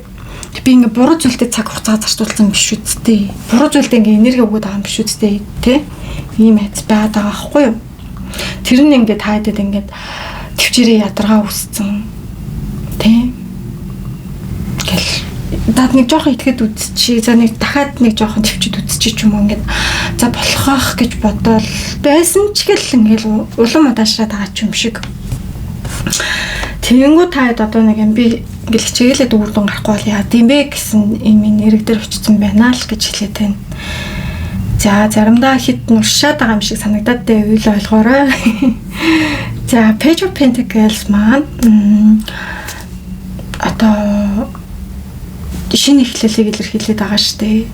Би ингээ буруу зүйлтэй цаг хугацаа зарцуулсан биш үсттэй. Буруу зүйлдээ ингээ энерги өгöd байгаа юм биш үсттэй тэ. Ийм айц байгаад байгаа байхгүй юу? Тэр нь ингээ та хэдэд ингээд төвчээрээ ядаргаа үсцэн. Тэ. Гэл дад нэг жоохон итгэд үзчихье. За нэг дахиад нэг жоохон төвчөд үзчихье ч юм уу ингээд за болох ах гэж бодоол байсан ч гэл ингээл улам удаашраад байгаа ч юм шиг. Тэгэнгүү та хэд одоо нэг юм би ингээл хичээгэлээд үр дүн гарахгүй бол яа гэм бэ гэсэн юм нэрэг дээр очсон байна л гэж хэлээд байна. За заримдаа хит нуршаад байгаа юм шиг санагдаад байвал ойлгоорой. За Page of Pentacles маань одоо шинэ эхлэлийг илэрхийлээд байгаа шүү дээ.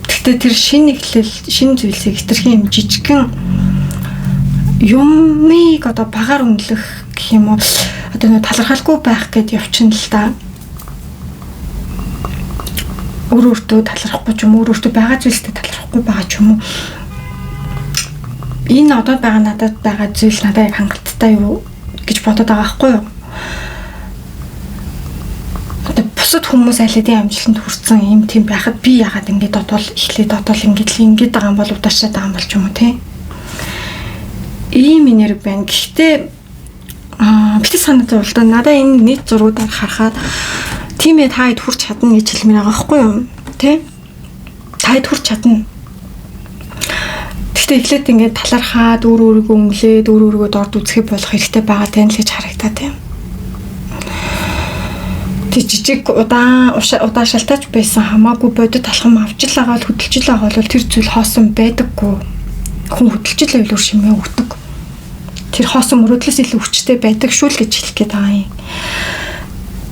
Гэхдээ тэр шинэ эхлэл, шинэ зүйлсийг хэтэрхий юм жижигхэн юмыг одоо багаар үнэлэх гэх юм уу одоо нэг талархалгүй байх гэд явчихна л да. Өөр өөртөө талархахгүй ч юм уу, өөр өөртөө байгаа зүйлстэй талархахгүй байгаа ч юм уу. Энэ одоо байгаа надад байгаа зүйл надад яг хангалттай юу гэж бодоод байгаа байхгүй юу? Одоо бусад хүмүүс аль хэдийн амжилтанд хүрсэн юм тийм байхад би яагаад ингэж бодвол эхлээд бодвол ингэж л ингэж байгаа юм бол удаашраад байгаа юм бол ч юм уу те. Ийм энерги байна. Гэхдээ битгий санаа зовлоо. Надаа энэ нийт зургуудаар харахад тийм ээ, та хэд хүрч чадна гэж хэлмээр байгаа байхгүй юу? Тэ? Та хэд хүрч чадна. Гэхдээ эхлээд ингээд талархаад, өөр өөрийгөө өнгөлээд, өөр өөрийгөө дорд үзэхэ болох хэрэгтэй байгаа тань л гэж харагдаад тийм. Тэг жижиг удаан удаашалтаач байсан хамаагүй бодит алхам авч л байгаа л, хөдөлж л байгаа бол тэр зүйл хоосон байдаггүй. Хүн хөдөлж л байвал үр шимээ өгдөг. Тэр хоосон мөрөөдлөөс илүү хүчтэй байдаг шүү л гэж хэлэх гээд байгаа юм.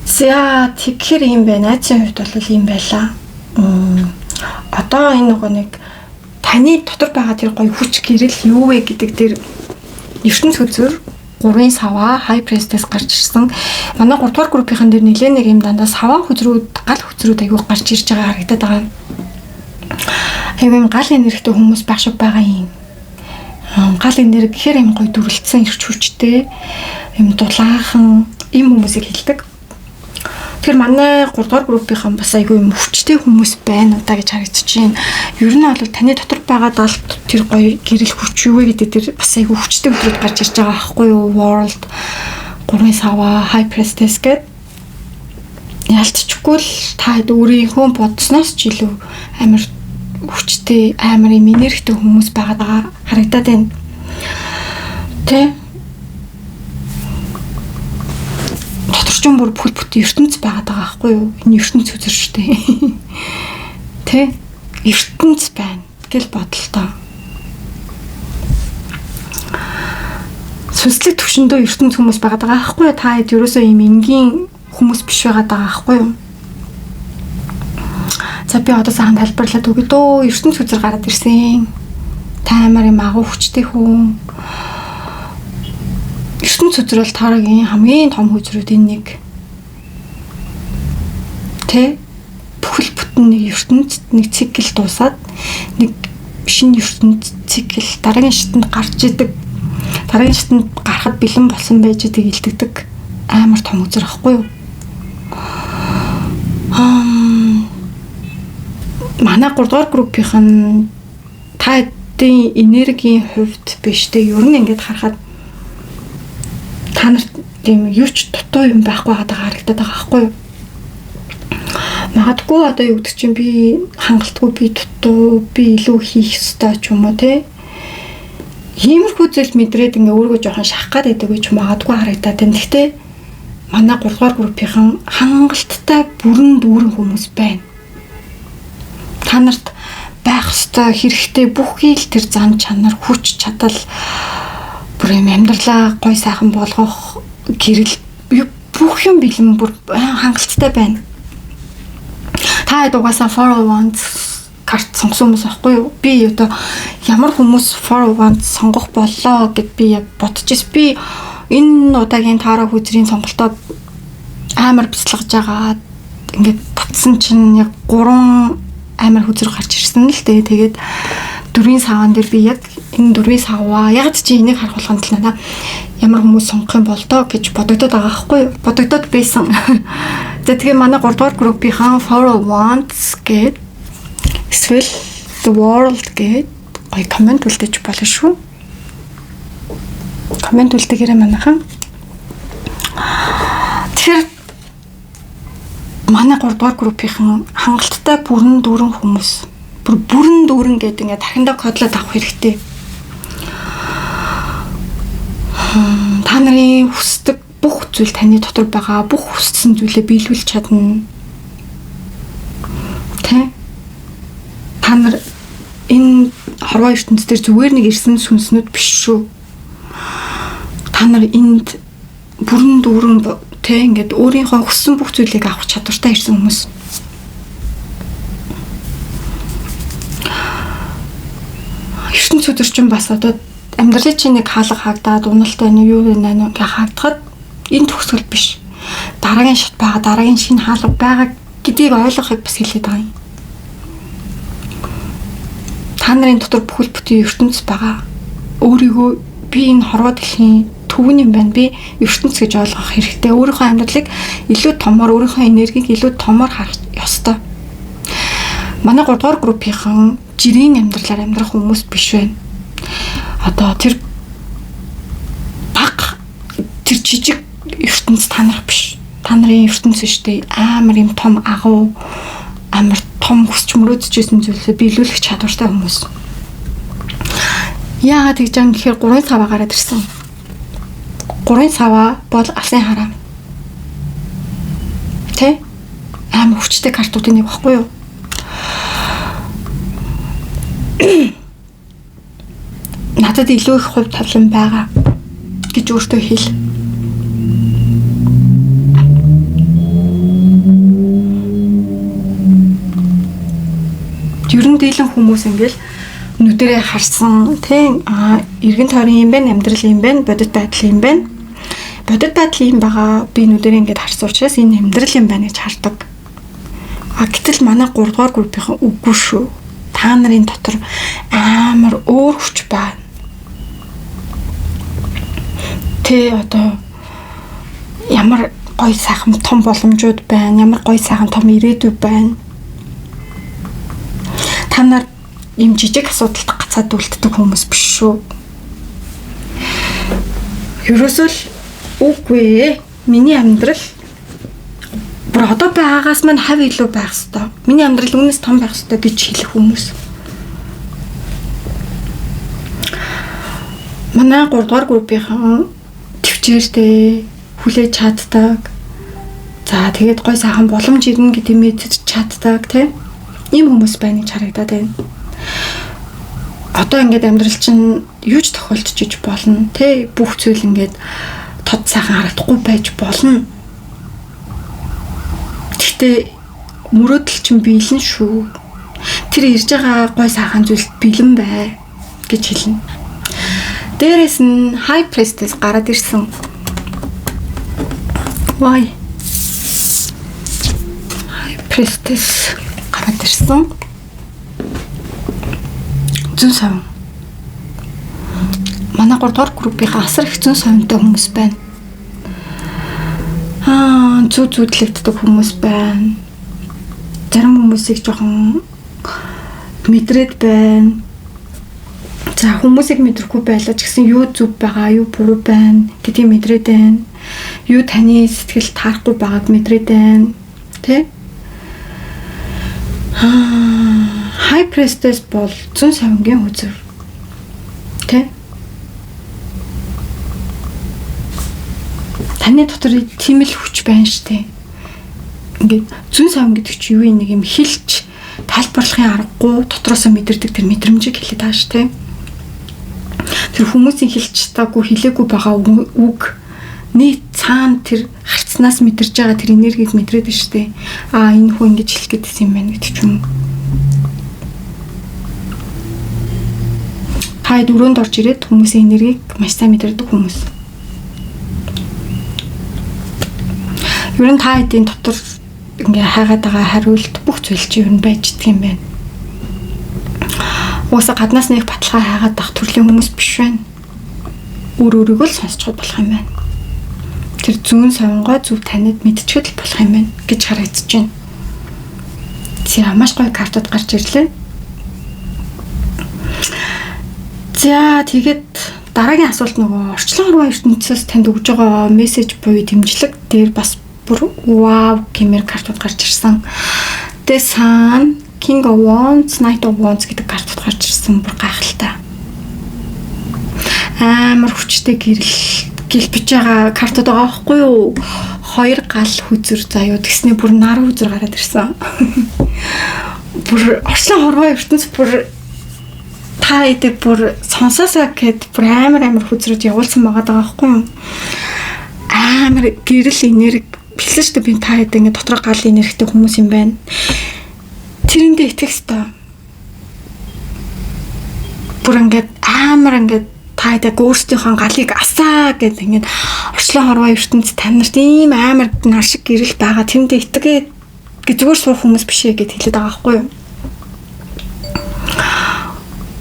За, тэгэхээр юм байна. Айдсын хувьд бол ийм байлаа. Одоо энэ нөгөө нэг таны дотор байгаа тэр гоё хүч гэрэл юу вэ гэдэг дээр ертөнц хөзөр, гурвын саваа, High Priestess гарч ирсэн. Манай 3 дугаар группийн дээр нэлээд нэг юм дандаа саваа хөзрүүд, гал хөзрүүд аягүй гарч ирж байгаа харагдаад байгаа. Аягүй юм гал энергитэй хүмүүс байх шиг байгаа юм. Гал энерги гэхээр юм гоё дүрлцсэн, эрч хүчтэй, юм дулаахан ийм хүмүүсийг хэлдэг. Тэгэхээр манай 3 дугаар группийнхан бас айгүй юм хүчтэй хүмүүс байна уу да гэж харагдаж байна. Ер нь бол таны дотор байгаа далд тэр гоё гэрэл хүч юу вэ гэдэг тэр бас айгүй хүчтэй өдрүүд гарч ирж байгаа байхгүй юу? World, гурвын саваа, High Priestess гэдэг ялцчихгүй л та өөрийнхөө бодсноос ч илүү амар хүчтэй, амар юм энергитэй хүмүүс байгаа харагдаад байна. Тэ? Доторчон бүр бүхэл бүтэн ертөнц байгаад байгаа байхгүй юу? Энэ ертөнц үзэр штэ. Тэ? Ертөнц байна гэл бодолтой. Сүнслэг төвшөндөө ертөнц хүмүүс байгаад байгаа байхгүй юу? Та хэд ерөөсөө ийм энгийн хүмүүс биш байгаад байгаа байхгүй юу? За, би одоо сайхан тайлбарлаад өгье дөө. Ертөнц үзэр гараад ирсэн. Та амар юм агуу хүчтэй хүн. Ертөнц үзэр бол таарагийн хамгийн том хөзрүүдийн нэг. Тэ? Бүхэл бүтэн нэг ертөнцид нэг цикл дуусаад нэг шинэ ертөнц цикл дараагийн шатанд гарч идэг. Дараагийн шатанд гарахад бэлэн болсон байж идэг, илтгэдэг амар том үзэр ахгүй юу? Манай 3 дугаар группийнх нь та хэдийн энергийн хувьд биш те, ер нь ингээд харахад та нарт тийм юу ч дутуу юм байхгүй байгаа харагдаад байгаа байхгүй юу? Магадгүй одоо юу гэдэг чинь би хангалтгүй, би дутуу, би илүү хийх ёстой ч юм уу те. Иймэрхүү зүйл мэдрээд ингээ өөрийгөө жоохон шахах гад байдаг гэж магадгүй харагдаад байна. Гэхдээ манай 3 дугаар группийнхан хангалттай бүрэн дүүрэн хүмүүс байна. Та нарт байх ёстой, хэрэгтэй бүхий л тэр зан чанар, хүч чадал, бүр юм амьдралаа гой сайхан болгох гэрэл бүх юм бэлэн, бүр хангалттай байна. Та хэд угаасаа Four of Wands карт сонгосон хүмүүс аахгүй юу? Би одоо ямар хүмүүс Four of Wands сонгох боллоо гэд би яг бодож ирсэн. Би энэ удаагийн Таро хөзрийн сонголтоо амар бяцлагж байгаа. Ингээд татсан чинь яг гурван амар хөзөр гарч ирсэн л дээ. Тэгээд дөрвийн саван дээр би яг энэ дөрвийн саваа яг чи энийг харах болгонд л надаа ямар хүмүүс сонгох юм бол доо гэж бодогдоод байгаа байхгүй юу? Бодогдоод байсан. За, тэгээ манай 3 дугаар группийнхан Four of Wands гээд эсвэл The World гээд гоё comment үлдээж болно шүү. Comment үлдээгээрэй манайхан. Тэгэхээр манай 3 дугаар группийнхан хангалттай бүрэн дүүрэн хүмүүс. Бүр бүрэн дүүрэн гэдэг ингээд тархиндаа кодлоод авах хэрэгтэй. Та нарын хүсдэг бүх зүйл таны дотор байгаа. Бүх хүссэн зүйлээ биелүүлж чадна. Тэ? Та нар энэ хорвоо ертөнц дээр зүгээр нэг ирсэн сүнснүүд биш шүү. Та нар энд бүрэн дүүрэн, тэ, ингээд өөрийнхөө хүссэн бүх зүйлийг авах чадвартай ирсэн хүмүүс. Ертөнц өдөр чинь бас одоо амьдралын чинь нэг хаалга хаагдаад, уналт байна уу, юу байна уу ингээ хаагдахад энэ төгсгөл биш. Дараагийн шат байгаа, дараагийн шинэ хаалга байгаа гэдгийг ойлгохыг бас хэлээд байгаа юм. Та нарын дотор бүхэл бүтэн ертөнц байгаа. Өөрийгөө би энэ хорвоо дэлхийн төвөн юм байна. Би ертөнц гэж ойлгох хэрэгтэй. Өөрийнхөө амьдралыг илүү томор, өөрийнхөө энергийг илүү томор харах ёстой. Манай 3 дугаар группийнхан жирийн амьдралаар амьдрах хүмүүс биш байна. Одоо тэр баг тэр жижиг ертөнц та нар биш. Та нарын ертөнц биш үү? Амар юм том агуу, амар том хүсч мөрөөдөж исэн зүйлсээ биелүүлэх чадвартай хүмүүс. Яагаад тэгж байгаа юм гэхээр 3 саваа гараад ирсэн. 3 саваа бол алсын хараа. Тэ? Амар хүчтэй картуудын нэг баггүй юу? Надад илүү их хувь тавилан байгаа гэж өөртөө хэл. Ер нь дийлэн хүмүүс ингээл нүдэрээ харсан тийм эргэн тойрон юм байна, амьдрал юм байна, бодит байдал юм байна. Бодит байдал юм байгаа би нүдэрээ ингээд харсан учраас энэ амьдрал юм байна гэж хардаг. А гэтэл манай 3 дугаар группийнхан үгүй шүү. Та нарын дотор амар өөр хүч байна. Тэ одоо ямар гоё сайхан том боломжууд байна, ямар гоё сайхан том ирээдүй байна. Та нар ийм жижиг асуудалд гацаад үлддэг хүмүүс биш шүү. Ерөөсөө л үгүй. Миний амьдрал бүр одоо байгаагаас маань хав илүү байх хэвээр. Миний амьдрал үүнээс том байх хэвээр гэж хэлэх хүмүүс. Манай 3 дугаар группийнхан төвчээртэй, хүлээж чаддаг. За тэгээд гой сайхан боломж ирнэ гэдэг мэдэж чаддаг тийм. Ийм хүмүүс байна гэж харагдаад байна. Одоо ингээд амьдрал чинь юу ч тохиолдож болно тий. Бүх зүйл ингээд тод сайхан харагдахгүй байж болно. Гэхдээ мөрөөдөл чинь биелэн шүү. Тэр ирж байгаа гой сайхан зүйлд бэлэн бай гэж хэлнэ. Дээрээс нь High Priestess гараад ирсэн. Why? High Priestess гараад ирсэн. Зүүн савн. Манай 3 дугаар группийнхаа асар их зүүн савнтай хүмүүс байна. Зүү зүүдлэгддэг хүмүүс байна. Зарим хүмүүсийг жоохон мэдрээд байна. За хүмүүсийг мэдрэхгүй байлаа ч гэсэн юу зөв байгаа, юу буруу байна гэдгийг мэдрээд байна. Юу таны сэтгэл таарахгүй байгааг мэдрээд байна. Тэ? High Priestess бол зүүн савнгийн хөзөр. Тэ? Таны дотор тийм л хүч байна штэ. Ингээд зүүн савн гэдэг чинь юу юм, нэг юм хэлж тайлбарлахын аргагүй дотроосоо мэдэрдэг тэр мэдрэмжийг хэлээд байгаа штэ. Тэр хүмүүсийн хэлж чадаагүй, хэлээгүй байгаа үг нийт цаана тэр харцнаас мэдэрж байгаа тэр энергийг мэдрээд байна штэ. Аа энэ хүн ингэж хэлэх гэдсэн юм байна гэдэг ч юм. Та хэд өрөөнд орж ирээд хүмүүсийн энергийг маш сайн мэдэрдэг хүмүүс. Ер нь та хэдийн дотор ингээ хайгаад байгаа хариулт бүх зүйл чинь ер нь байж идэх юм байна. Угаасаа гаднаас нэг баталгаа хайгаад байх төрлийн хүмүүс биш байна. Өөр өөрийгөө л сонсчход болох юм байна. Тэр зүүн савнгаа зөв таниад мэдчихэд л болох юм байна гэж харагдаж байна. За маш гоё картууд гарч ирлээ. За тэгээд дараагийн асуулт нөгөө орчлон хорвоо ертөнцөөс танд өгж байгаа мессеж буюу дэмжлэг дээр бас бүр вау гэмээр картууд гарч ирсэн. The Sun, King of Wands, Knight of Wands гэдэг картууд гарч ирсэн. Бүр гайхалтай. Амар хүчтэй гэрэл гэлбэж байгаа картууд байгаа байхгүй юу? Хоёр гал хүзэр заяа тэгсний бүр нар хүзэр гараад ирсэн. Бүр орчлон хорвоо ертөнц бүр та эдэг бүр сонсоосаа гэд бүр амар амар хүзрүүд явуулсан байгаа даа байхгүй юу? Амар гэрэл энерги хэлсэн шүү дээ, би та хэд ингэ дотроо гал энергитэй хүмүүс юм байна. Тэрэндээ итгэх ёстой. Бүр ингээд амар ингээд та хэд өөрсдийнхөө галыг асаа гэд ингээд орчлон хорвоо ертөнц та нарт ийм амар нар шиг гэрэл байгаа. Тэрэндээ итгээд гэж зүгээр суух хүмүүс биш ээ гэд хэлээд байгаа байхгүй юу?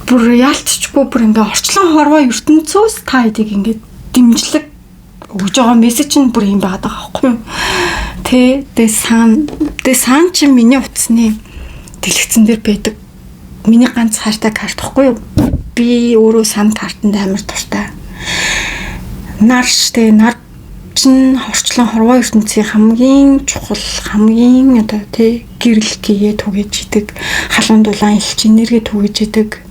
Бүр яалтчгүй бүр ингээ орчлон хорвоо ертөнцөөс та хэдийг ингээ дэмжлэг өгж байгаа мессеж нь бүр юм байгаад байгаа байхгүй юу? Тэ the sun, the sun чинь миний утасны дэлгэцэн дээр байдаг. Миний ганц хайртай карт байхгүй юу? Би өөрөө sun картанд амар дуртай. Нар штэ, нар чинь орчлон хорвоо ертөнцийн хамгийн чухал, хамгийн одоо тий гэрэл гээ түгээж идэг, халуун дулаан элч энерги түгээж идэг.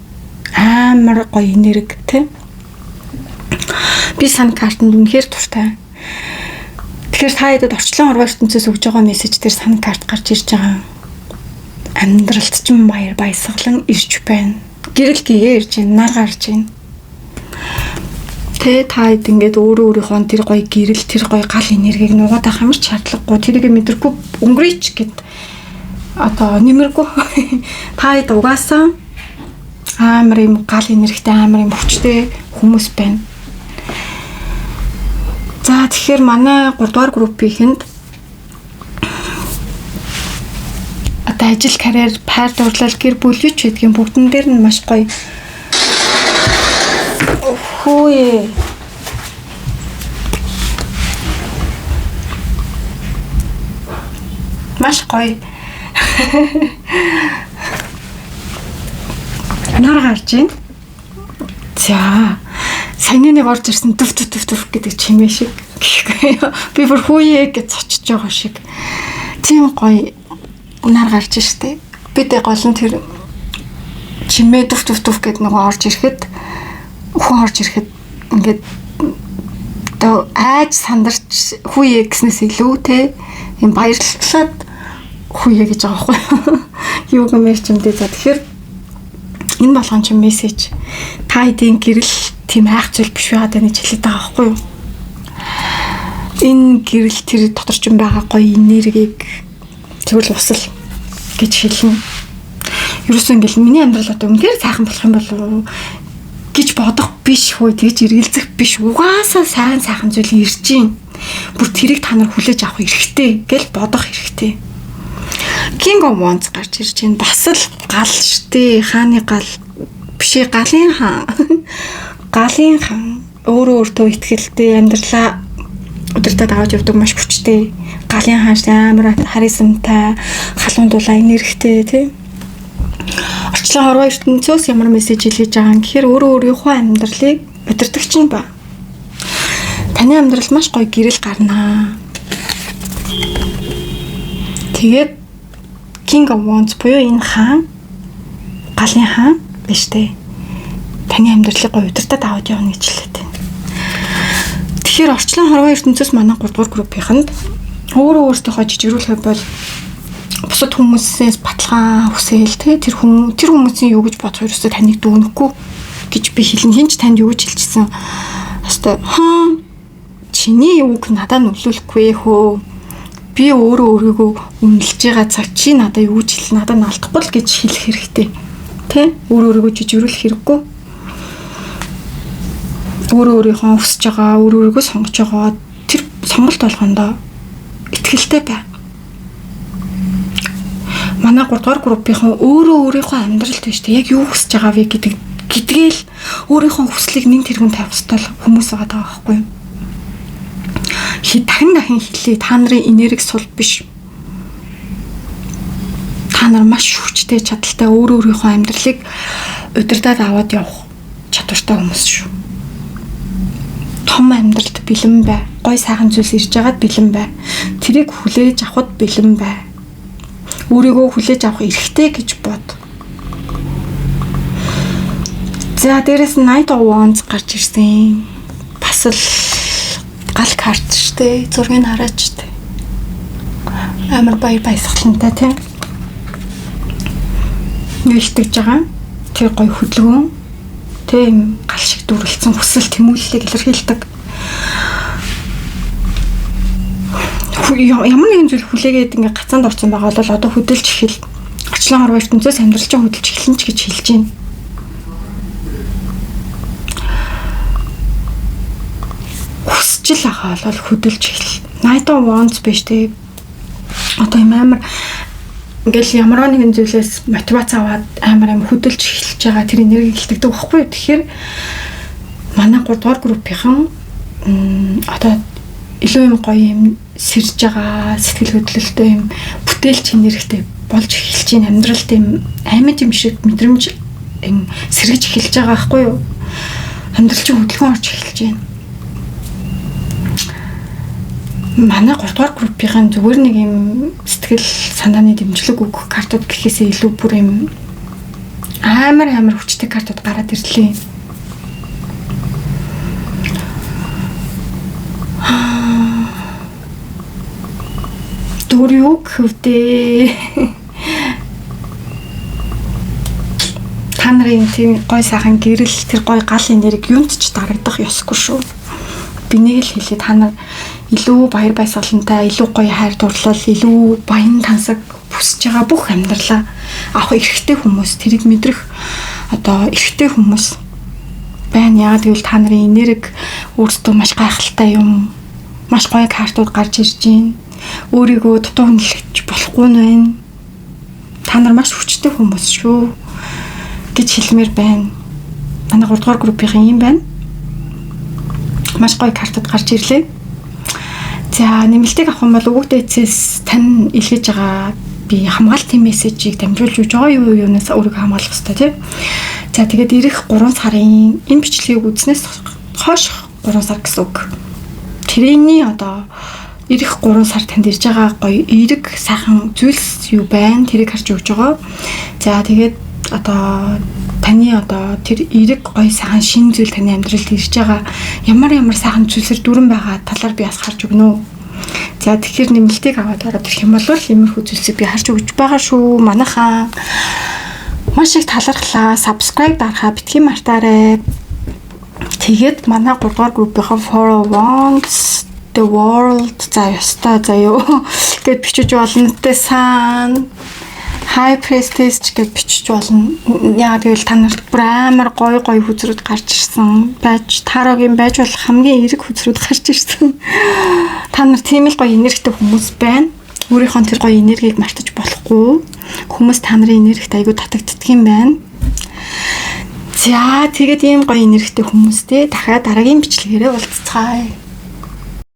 Амар гоё энерги тий. Би sun картанд үнэхээр дуртай. Тэгэхээр та хэдэд орчлон хорвоо ертөнцөөс өгж байгаа мессеж дээр sun карт гарч ирж байгаа. Амьдралд чинь баяр баясгалан ирж байна. Гэрэл гээ ирж байна, нар гарч байна. Тэ та хэд ингээд өөрөө өөрийнхөө тэр гоё гэрэл, тэр гоё гал энергийг нугаад авах ямар ч шаардлагагүй. Тэрийг мэдрэхгүй өнгөрийч гэд одоо нэмэргүй. Та хэд угаасаа амар юм гал энергитэй, амар юм хүчтэй хүмүүс байна. За тэгэхээр манай 3 дугаар группийнхэнд одоо ажил, карьер, пайр дурлал, гэр бүл юу ч гэдгийн бүгдэн дээр нь маш гоё. Хөөе. Маш гоё. Нар гарч байна. За. Саяны нэг орж ирсэн дүф дүф дүф дүф гэдэг чимээ шиг. Би бүр хүүе гэж цочж байгаа шиг. Тийм гоё нар гарч штэ. Би тэ гол нь тэр чимээ дүф дүф дүф гэд нөгөө орж ирэхэд хүн орж ирэхэд ингээд одоо айж сандарч хүүе гэснээс илүү те юм баярлалаад хүүе гэж байгаа байхгүй юу гэмээр ч юм дээ. За тэгэхээр энэ болгон чинь мессеж та хэдийн гэрэл тийм айх зүйл биш байгаад байна гэж хэлээд байгаа байхгүй юу. Энэ гэрэл тэр дотор ч юм байгаа гоё энергийг тэгвэл усал гэж хэлнэ. Ерөөсөө ингээл миний амьдрал одоо үнэхээр сайхан болох юм болов уу гэж бодох биш хөө, тэгж эргэлзэх биш. Угаасаа сайн сайхан зүйл ирж гин. Бүр тэрийг та нар хүлээж авах хэрэгтэй гэж бодох хэрэгтэй. King of Wands гарч ирж байна. Бас л гал штэ. Хааны гал биш ээ, галын хаан. Галын хаан өөрөө өөртөө ихтгэлтэй, амьдралаа удирдаад аваад явдаг маш хүчтэй. Галын хаан штэ, амар харизмтай, халуун дулаан энергитэй тий. Орчлон хорвоо ертөнцөөс ямар мессеж илгээж байгаа юм гэхээр өөрөө өөрийнхөө амьдралыг удирдагч нь ба. Таны амьдрал маш гоё гэрэл гарнаа. Тэгээд King of Wands буюу энэ хаан, галын хаан биш үү? Таны амьдралыг гоё удирдаад аваад явна гэж хэлээд байна. Тэгэхээр орчлон хорвоо ертөнцөөс манай 3 дугаар группийнхэнд өөрөө өөртөөхөө жижигрүүлэхэд бол бусад хүмүүсээс баталгаа хүсээл те, тэр хүн тэр хүмүүсийн юу гэж бодох ерөөсөө таныг дүгнэхгүй гэж би хэлнэ. Хин ч танд юу гэж хэлчихсэн. Хэвээ хаа чиний үг надад нөлөөлөхгүй хөө. Би өөрөө өөрийгөө үнэлж байгаа цаг чи надад юу ч хэл надад налдахгүй л гэж хэлэх хэрэгтэй. Тэ? Өөрөө өөрийгөө жижигрүүлэх хэрэггүй. Өөрөө өөрийнхөө хүсэж байгаа, өөрөө өөрийгөө сонгож байгаа тэр сонголт болгондоо итгэлтэй бай. Манай 3 дугаар группийнхан өөрөө өөрийнхөө амьдралд биш тэ яг юу хүсэж байгаа вэ гэдгээл өөрийнхөө хүслийг нэн тэргүүн тавих ёстой хүмүүс байгаа байхгүй юу? Дахин дахин хэлье, та нарын энерги сул биш. Та нар маш хүчтэй, чадaltaй, өөрөө өөрийнхөө амьдралыг удирдаад аваад явах чадвартай хүмүүс шүү. Том амьдралд бэлэн бай. Гой сайхан зүйлс ирж байгаад бэлэн бай. Тэрийг хүлээж авахд бэлэн бай. Өөрийгөө хүлээж авах эрхтэй гэж бод. За дээрэс нь Knight of Wands гарч ирсэн. Бас л гал карт штэ. Зургийг хараач штэ. Амар баяр баясгалантай тий. Юу итгэж байгаа? Тэр гоё хөдөлгөөн. Тийм гал шиг дүрлцсэн хүсэл тэмүүллийг илэрхийлдэг. Ямар нэгэн зүйл хүлээгээд ингээ гацаанд орсон байгаа бол одоо хөдөлж эхэл. Очлон хорвоо ертөнцөөс амьдрал чинь хөдөлж эхэлнэ ч гэж хэлж байна. Хүсч л байгаа бол хөдөлж эхэл. Knight of Wands биш тий. Одоо юм амар Ингээл ямар нэгэн зүйлээс мотивац аваад амар юм хөдөлж эхэлж байгаа тэр энерги гэлтэгдэг байхгүй юу? Тэгэхээр манай 3 дугаар группийнхан одоо илүү юм гоё юм сэрж байгаа, сэтгэл хөдлөлтөй юм бүтээлч энергитэй болж эхэлж байна. Амьдралд юм амьд юм шиг мэдрэмж юм сэргэж эхэлж байгаа байхгүй юу? Амьдрал чинь хөдөлгөөн орж эхэлж байна. Манай 3 дугаар группийн зүгээр нэг юм сэтгэл санааны дэмжлэг өгөх картууд гэхээсээ илүү бүр юм амар амар хүчтэй картууд гараад ирлээ. Дүр юу гэвдээ? Та нарын тийм гой сайхан гэрэл, тэр гой гал энерги юунд ч дарагдах ёсгүй шүү. Би нэг л хэлье, та нар илүү баяр баясгалантай, илүү гоё хайр дурлал, илүү баян тансаг хүсэж байгаа бүх амьдралаа авах эрхтэй хүмүүс, тэрийг мэдрэх одоо эрхтэй хүмүүс байна. Яагаад гэвэл та нарын энерги өөрсдөө маш гайхалтай юм, маш гоё картууд гарч ирж байна. Өөрийгөө дутуу хүндлэж болохгүй нь байна. Та нар маш хүчтэй хүмүүс шүү гэж хэлмээр байна. Манай 3 дугаар группийн юм байна. Маш гоё картууд гарч ирлээ. За, нэмэлтийг авах юм бол өвөгдөө эцэс тань илгээж байгаа би хамгаалтын мессежийг дамжуулж өгч байгаа юу юунаас өөрийгөө хамгаалах хэрэгтэй тий. За, тэгээд ирэх 3 сарын энэ бичлэгийг үзснээс хойш 3 сар гэсэн үг. Тэрний одоо ирэх 3 сар танд ирж байгаа гоё эерэг сайхан зүйлс юу байна тэрийг харж өгч байгаа. За, тэгээд одоо таны одоо тэр эерэг гоё сайхан шинэ зүйл таны амьдралд ирж байгаа ямар ямар сайхан зүйлсээр дүүрэн байгаа талаар би бас харж өгнө. За, тэгэхээр нэмэлтийг аваад ороод ирэх юм бол иймэрхүү зүйлсийг би харж өгч байгаа шүү. Манайхаа маш их талархлаа. Subscribe дарахаа битгий мартаарай. Тэгээд манай 3 дугаар группийн Four of Wands, The World, за ёстой заяо гэд бичиж болно. The Sun, High Priestess гэж бичиж болно. Яг гэвэл та нарт бүр амар гоё гоё хүзрүүд гарч ирсэн. Байж тарогийн байж болох хамгийн эерэг хүзрүүд гарч ирсэн. Та нар тийм л гоё энергитэй хүмүүс байна. Өөрийнхөө тэр гоё энергийг мартаж болохгүй. Хүмүүс та нарын энергит айгүй татагддаг юм байна. За, тэгээд ийм гоё энергитэй хүмүүстэй дахиад дараагийн бичлэгээрээ уулзцгаая.